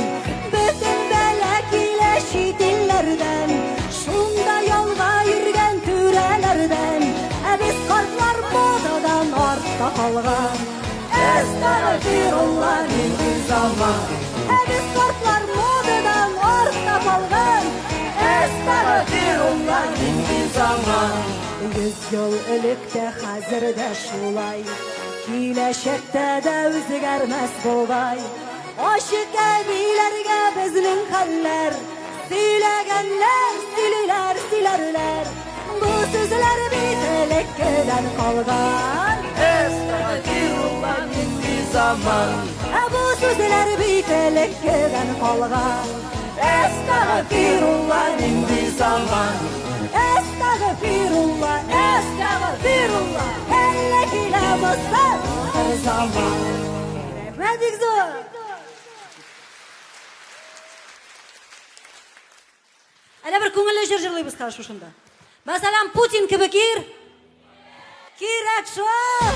Бөтен бәла килә чит илләрдән, шунда ялга йөргән түрәләрдән. Ә без картлар модадан артта калган. Әстәгъфирулла, нинди заман. Ә без картлар модадан артта калган. Әстәгъфирулла, нинди заман. 100 ел элек тә, хәзер дә шулай. Киләчәктә дә үзгәрмәс бугай. Ачык әбиләргә безнең хәлләр сөйләгәннәр, сөйлиләр, сөйләрләр. Бу сүзләр бит элеккедән калган. Әстәгъфирулла, нинди заман. Ә бу сүзләр бит элеккедән калган. Әстәгъфирулла, нинди заман. Әстәгъфирулла, әстәгъфирулла, әллә килә булса бер заман. Рәхмәт бик зур. Әле бер күңелле җыр җырлыйбыз хәзер шушында. Мәсәлән, Путин кебек ир кирәк шул.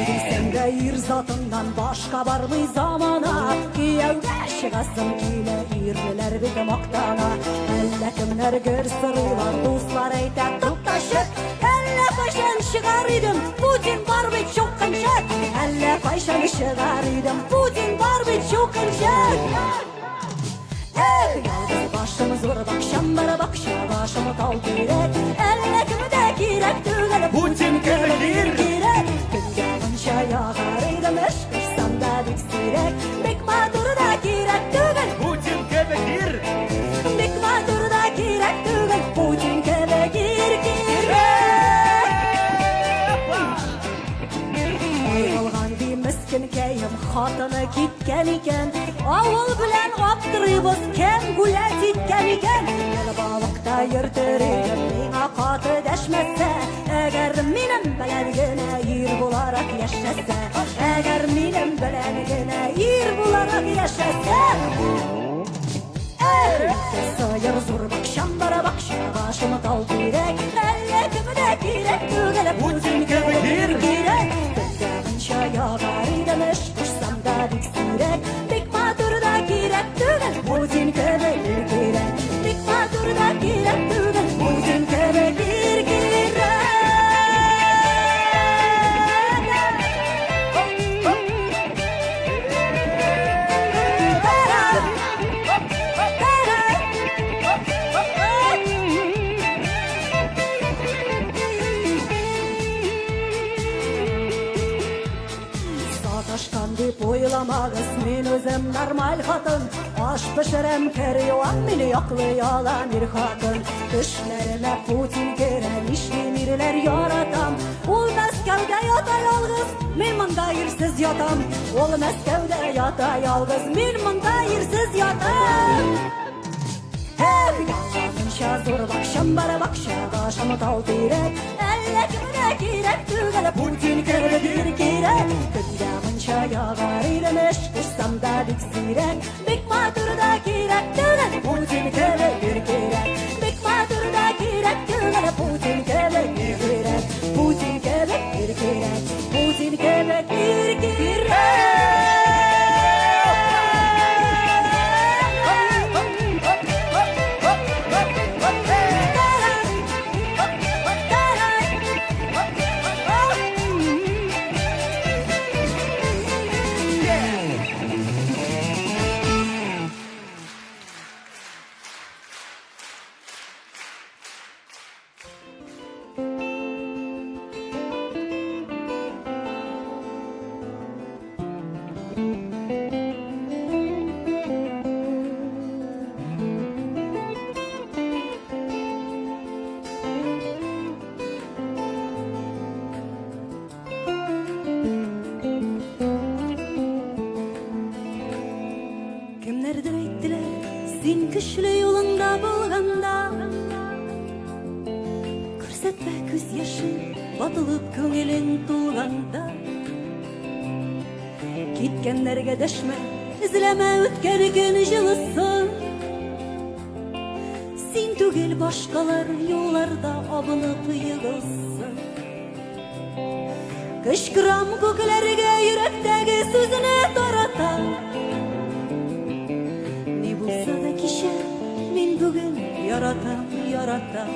Дисәң дә ир затыннан башка бармый замана. Кияүгә чыгасым килә, ирләр бит мактана. Әллә кемнәр гөр сорыйлар, дуслар әйтә, тукташы. Әллә кайчан чыгар идем, Путин бар бит чукынчык. Әллә кайчан чыгар идем, Путин бар бит чукынчык. Эх, ялгыз башым зур бакчам бар, бакча башым тау тирәк. Әллә кемдә кирәк түгел, Путин кебек ир кирәк. Көнгә мунча ягар идем, эш кушсам да бик сирәк. Бик матур да кирәк түгел, Путин кебек ир. Бик матур да кирәк түгел, Путин кебек ир кирәк. Аерылган ди мескенкәем, хатыны киткән икән. Авыл белән аптырыйбыз, кем гулять иткән икән. Гел балыкта йөртер идем, миңа каты дәшмәсә. Әгәр минем белән генә ир буларак яшәсә. Әгәр минем белән генә ир буларак яшәсә. Эх, сыер зур бакчам бар, бакча башым тау тирәк. Әллә кемдә кирәк түгел, Путин кебек ир кирәк. Көнгә мунча ягар идем, эш кушсам да бик сирәк. Бик матур да кирәк түгел, Путин кебек ир кирәк. Бик матур да кирәк түгел, Путин кебек ир кирәк. Саташкан дип уйламагыз, мин үзем нормаль хатын. Аш пешерәм, кер юам, мине яклый алам ир хатын. Төшләремә Путин керә, нишлим, ирләр яратам. Ул Мәскәүдә ята ялгыз, мин монда ирсез ятам. Ул Мәскәүдә ята ялгыз, мин монда ирсез ятам. Эх, ялганча зур бакчам бар, бакча башым тау тирәк. Әллә кемгә кирәк түгел, Путин кебек ир кирәк. Көнгә мунча ягар идем, эш кушсам да бик сирәк. Бик матур да кирәк түгел, Путин кебек ир кирәк. Бик матур да кирәк түгел, Путин кебек ир кирәк. Путин кебек ир кирәк. Путин кебек ир кирәк. Ватылып күңелең тулганда. Киткәннәргә дәшмә, эзләмә үткән көн җылысын. Син түгел башкалар юлларда абынып егылсын. Кычкырам күкләргә йөрәктәге сүзне тарата. Ни булса да кичә, мин бүген яратам, яратам.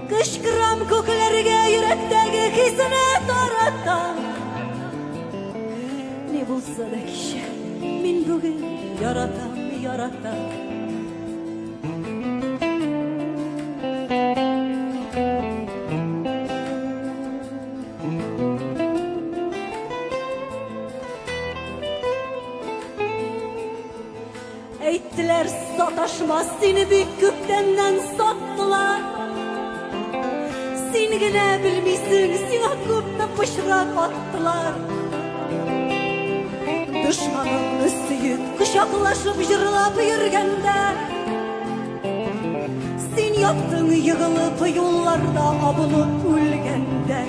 Кычкырам күкләргә йөрәктәге хисне тарата. Ни булса да кичә, мин бүген яратам, яратам. Әйттеләр, саташма, сине бик күптәннән саттылар. Син генә белмисең, сиңа күпме пычрак аттылар. Дошманыңны сөеп, кочаклашып җырлап йөргәндә, син яттың егылып юлларда абынып үлгәндә.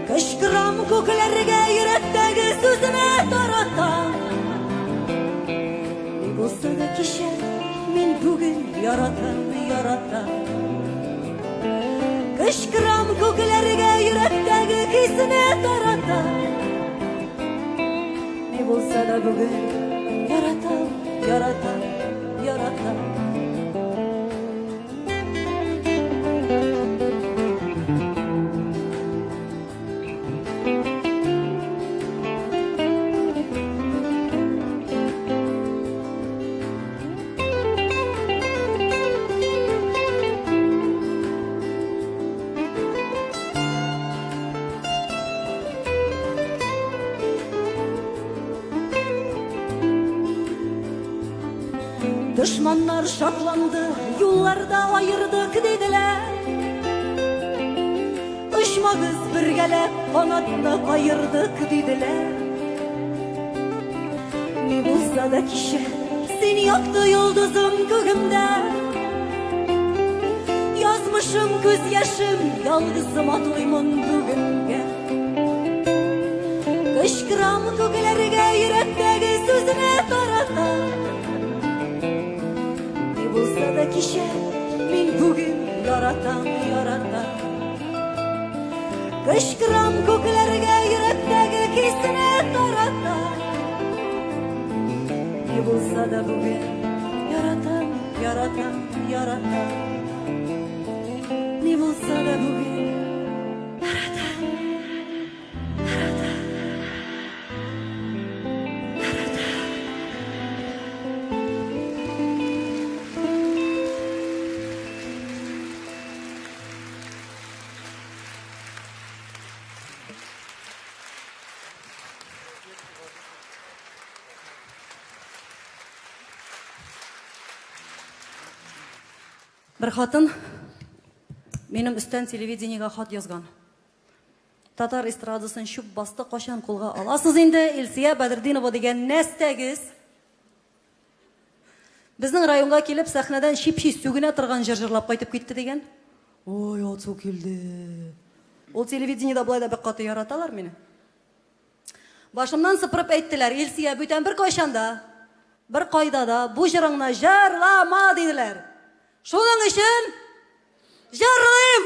Кычкырам күкләргә йөрәктәге сүзне таратам. Ни булса да кичә, мин бүген яратам, яратам. Кычкырам күкләргә йөрәктәге хисне таратам. Ни булса да бүген яратам, яратам, яратам. Дошманнар шатланды, юлларда айырдык диделәр. Очмагыз бергәләп, канатны каердык диделәр. Ни булса да кичә, син якты йолдызым күгемдә. Язмышым, күз яшем, ялгызым атлыймын бүгенгә. Кычкырам күкләргә йөрәктәге сүзне тарата. Ни булса да кичә, мин бүген яратам, яратам. Кычкырам күкләргә йөрәктәге хисне тарата. Ни булса да бүген яратам, яратам, яратам. Ни булса да бүген яратам, яратам, яратам. Бер хатын минем өстән телевидениегә хат язган. Татар эстрадасын чүп басты, кайчан кулга аласыз инде, Илсия Бәдретдинова дигән нәстәгез. Безнең районга килеп сәхнәдән чип-чи сүгенә торган җыр җырлап кайтып китте дигән. Ой, ацу килде. Ул телевидениедә болай да бик каты яраталар мине. Башымнан сыпырып әйттеләр, Илсия, бүтән бер кайчан да, бер кайда да бу җырыңны җырлама диделәр. Шуның өчен җырлыйм.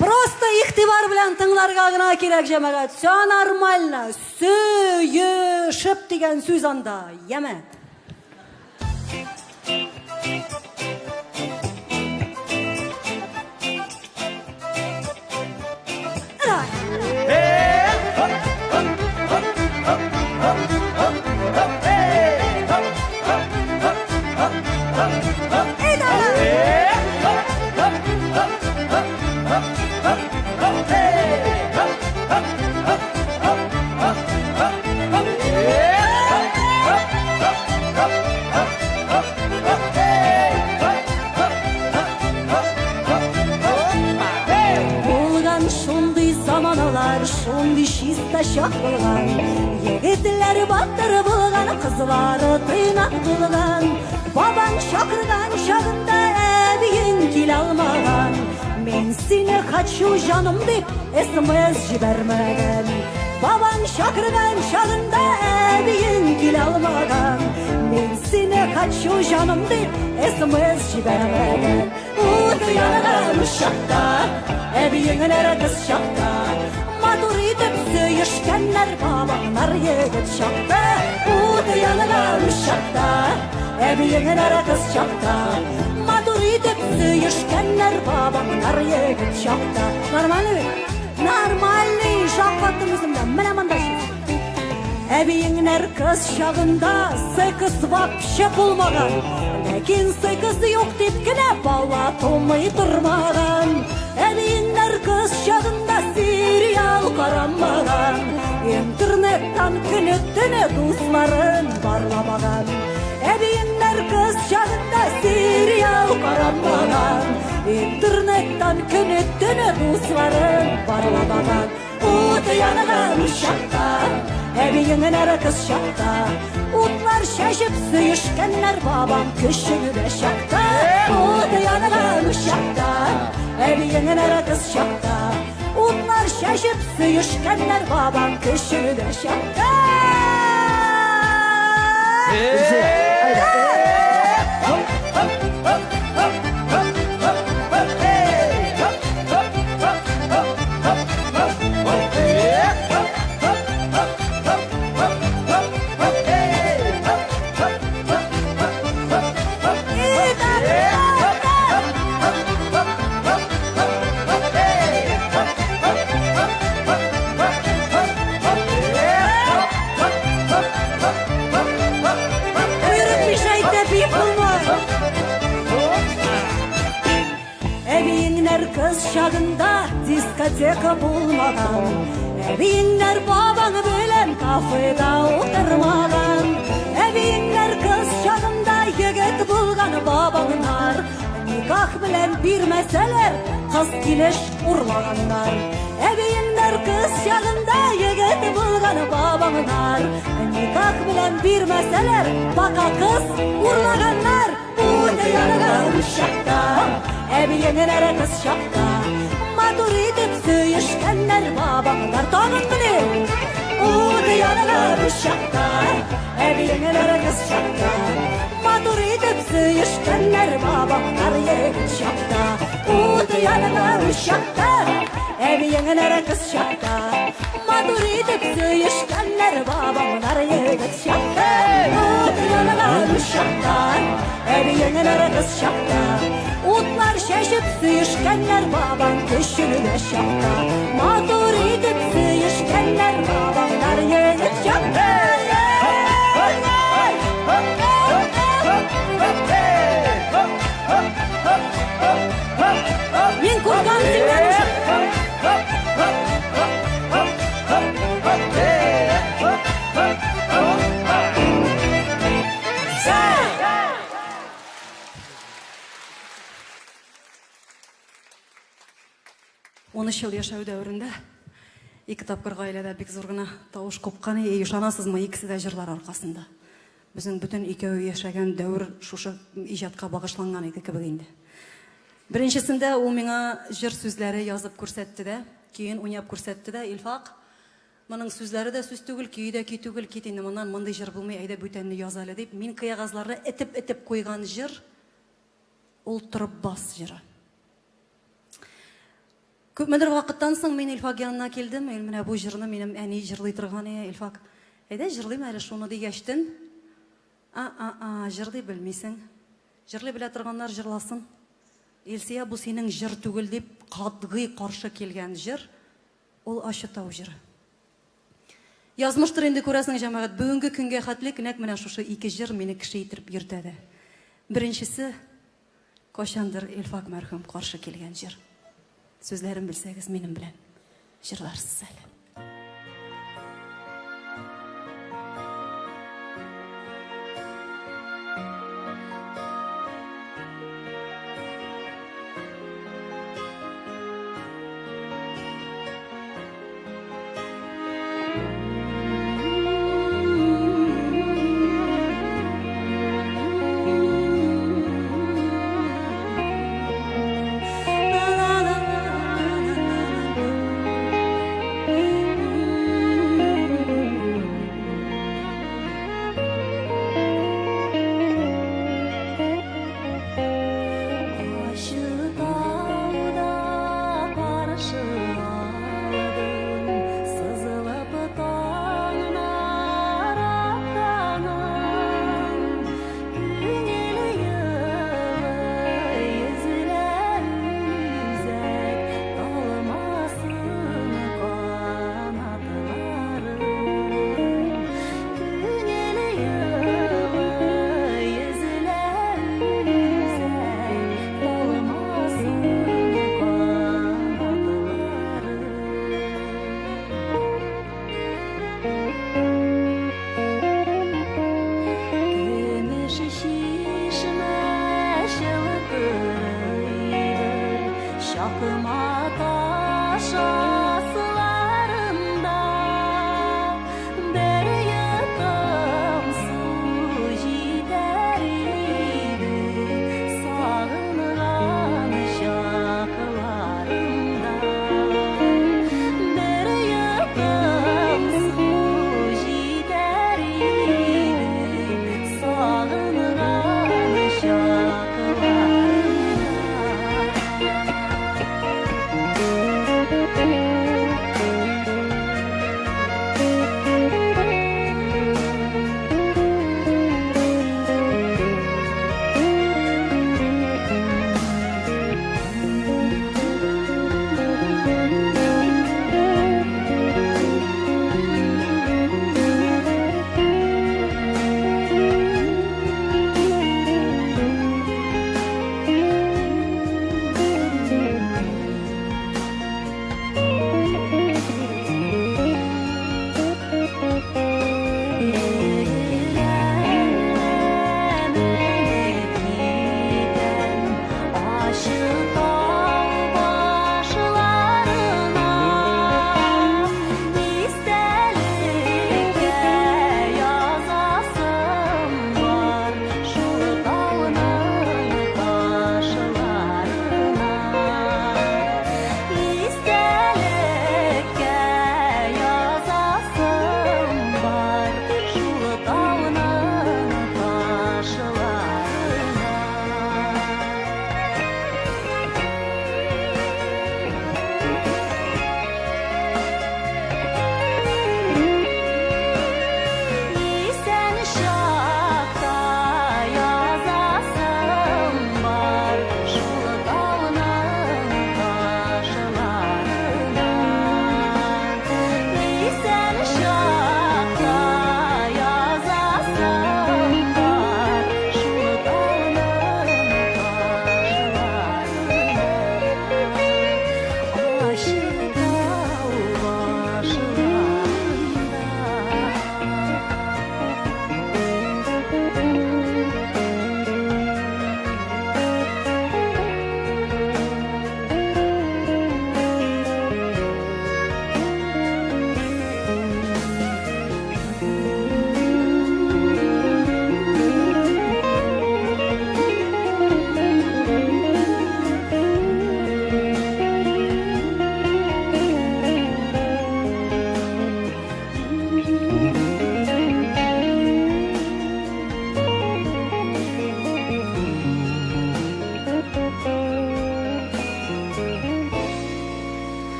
Просто игътибар белән тыңларга гына кирәк, җәмәгать. Все нормально. Сөешеп дигән сүз анда. Яме. Булган шундый заманалар, шундый чиста чак булган. Егетләр батыр булган, кызлары тыйнак булган. Бабаң чакырган чагында килә алмаган. Мин сине хочу, җаным дип, СМС җибәрмәгән. Бабаң чакырган чагында әбиең килә алмаган. Мин сине хочу, җаным дип, СМС җибәрмәгән. Ут янган учакта, әбиеңнәр кыз чакта, матур итеп сөешкәннәр бабаңнар егет чакта. Ут янган учакта, әбиеңнәр кыз чакта, матур итеп сөешкәннәр бабаңнар егет чакта. Нормальный? Нормальный, шаккаттым үземдә. Менә монда шул. Әбиеңнәр кыз чагында секс вообще булмаган. Ләкин секс юк дип кенә бала тумый тормаган. Әбиеңнәр кыз чагында сериал карамаган. Интернеттан көне-төне дусларын барламаган. Әбиеңнәр кыз чагында сериал карамаган. Интернеттан көне-төне дусларын барламаган. Ут янган учакта, әбиеңнәр кыз чакта, утлар чәчеп сөешкәннәр бабам көчеңдә чакта. Ут янган учакта, әбиеңнәр кыз чакта, утлар чәчеп сөешкәннәр бабам көчеңдә чакта. Кыз чагында дискотека булмаган. Әбиеңнәр бабаң белән кафеда утырмаган. Әбиеңнәр кыз чагында егет булган бабаңнар. Никах белән бирмәсәләр, кыз килеш урлаганнар. Әбиеңнәр кыз чагында егет булган бабаңнар. Никах белән бирмәсәләр, бака кыз урлаганнар. Ут янган учакта, әбиеңнәр кыз чакта, матур итеп сөешкәннәр бабаңнар. Тагын белим. Ут янган учакта, әбиеңнәр кыз чакта, матур итеп сөешкәннәр бабаңнар егет чакта. Ут янган учакта, әбиеңнәр кыз чакта, матур итеп сөешкәннәр бабаңнар егет чакта. Ут янган учакта, әбиеңнәр кыз чакта, утлар чәчеп сөешкәннәр бабаң көчеңдә чакта, матур итеп сөешкәннәр бабаңнар егет чакта. Мин куркам синнән уже. 13 ел яшәү дәверендә ике тапкыр гаиләдә бик зур гына тавыш купкан. Ышанасызмы, икесе дә җырлар аркасында. Безнең бөтен икәү яшәгән дәвер шушы иҗатка багышланган иде кебек инде. Беренчесендә ул миңа җыр сүзләре язып күрсәтте дә, көен уйнап күрсәтте дә, Илфак, моның сүзләре дә сүз түгел, көе дә көй түгел, кит инде моннан, мондый җыр булмый, әйдә бүтәнне яз әле дип, мин кыягазларны этеп-этеп куйган җыр ул торып бас җыры. Күпмедер вакыттан соң мин Илфак янына килдем. Менә бу җырны минем әни җырлый торган иде, Илфак. Әйдә җырлыйм әле шуны дигәчтен. А-а-а, җырлый белмисең. Җырлый белә торганнар җырласын. Илсия, бу синең җыр түгел дип катгый каршы килгән җыр, ул Ачы тау җыры. Язмыштыр инде, күрәсең, җәмәгать, бүгенге көнгә хәтле нәкъ менә шушы ике җыр мине кеше итеп йөртә дә. Беренчесе кайчандыр Илфак мәрхүм каршы килгән җыр. Сүзләрен белсәгез, минем белән җырларсыз әле.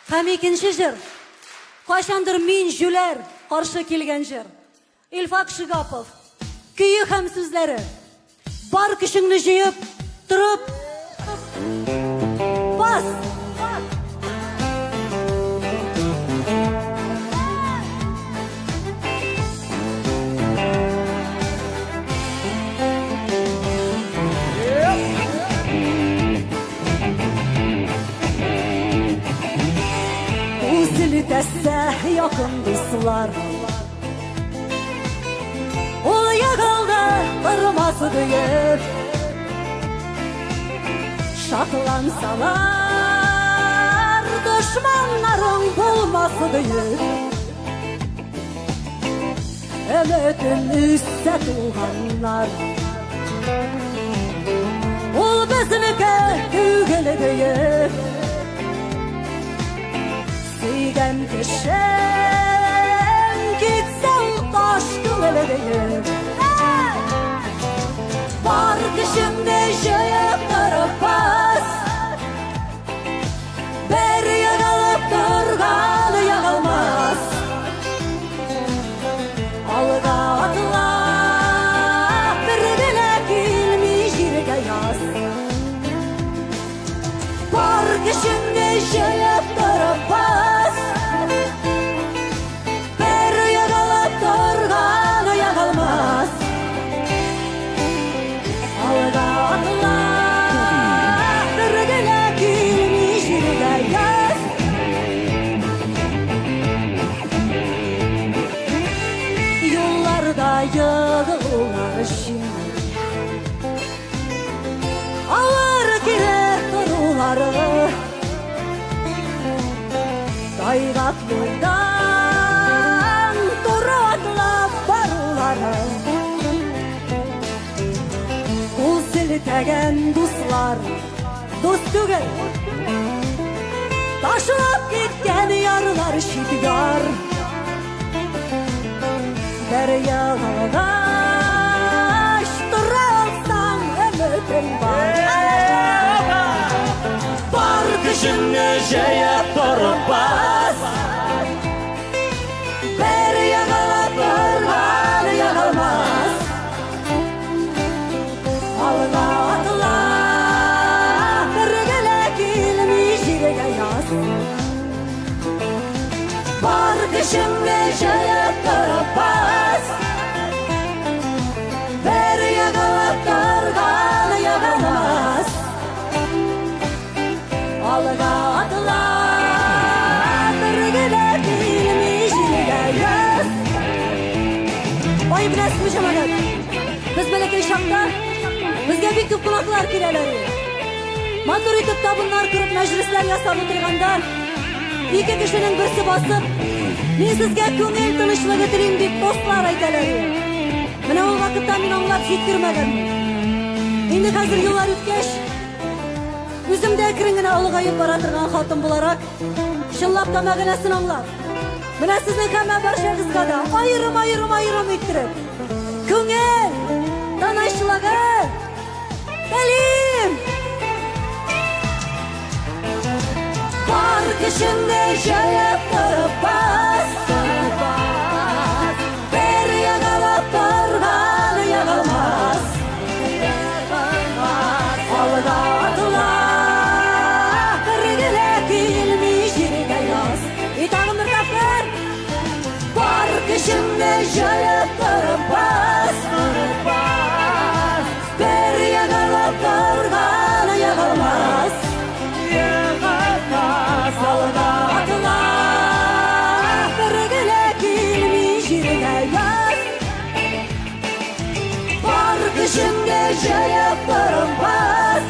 Һәм икенче җыр. Кайчандыр мин җүләр каршы килгән җыр. Илфак Шигапов. Көе һәм сүзләре. Бар көчеңне җыеп, торып, бас! Селтәсә якын дуслар. Ул егылды тормас диеп. Шатлансалар дошманнарың булмас диеп. Өметен өзсә туганнар. Ул безнеке түгел диеп. Сөйгән кешем китсә ул таш күңел диеп. Бар көчеңне җыеп торып бас. Бер егылып торган егылмас. Алга атла, бер генә килми җиргә яз. Бар көчеңне җыеп торып бас. Бер егылып торган егылмас. Алга атла, бер генә килми җиргә яз. Юлларда егылулар җиңел. Авыр кире торулары. Тайгак юлдан туры атлап барулары. Кул селтәгән дуслар дус түгел. Ташлап киткән ярлар чит яр. Бер егылгач тора алсаң өметең бар. Бар көчеңне җыеп торып бас. Бер егылып торган егылмас. Алга атла, бер генә килми җиргә яз. Бар көчеңне җыеп торып бас. Бер егылып торган егылмас. Алга атла, бер генә килми җиргә яз. Ой, беләсезме, җәмәгать? Без бәләкәй чакта безгә бик күп кунаклар киләләр иде. Матур итеп табыннар корып, мәҗлесләр ясап утырганда, ике кешенең берсе басып, мин сезгә күңел тынычлыгы телим дип тостлар әйтәләр иде. Менә ул вакытта мин аңлап җиткермәгәнмен. Инде хәзер еллар үткәч, үзем дә әкрен генә олыгаеп бара торган хатын буларак, чынлап та мәгънәсен аңлап, менә сезнең һәммә барчагызга да аерым-аерым-аерым иттереп, күңел тынычлыгы телим. Бар көчеңне җыеп торып бас. Бер егылып торган егылмас. Алга атла, бер генә килми җиргә яз. И тагын бер тапкыр. Бар көчеңне җыеп торып бас. Бер егылып торган егылмас. Алга атла, бер генә килми җиргә яз. Бар көчеңне җыеп торып бас.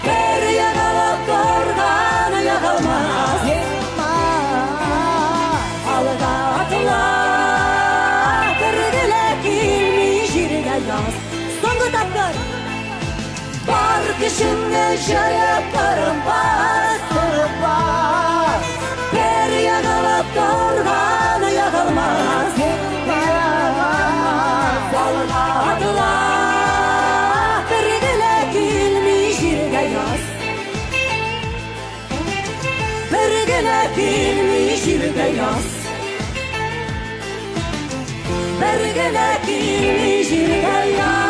Бер егылып торган егылмас. Алга атла, бер генә килми җиргә яз. Соңгы тапкыр. Бар көчеңне җыеп торып бас. Бер егылып торган егылмас. Алга атла, бер генә килми җиргә яз. генә килми җиргә яз. Бер генә килми җиргә яз.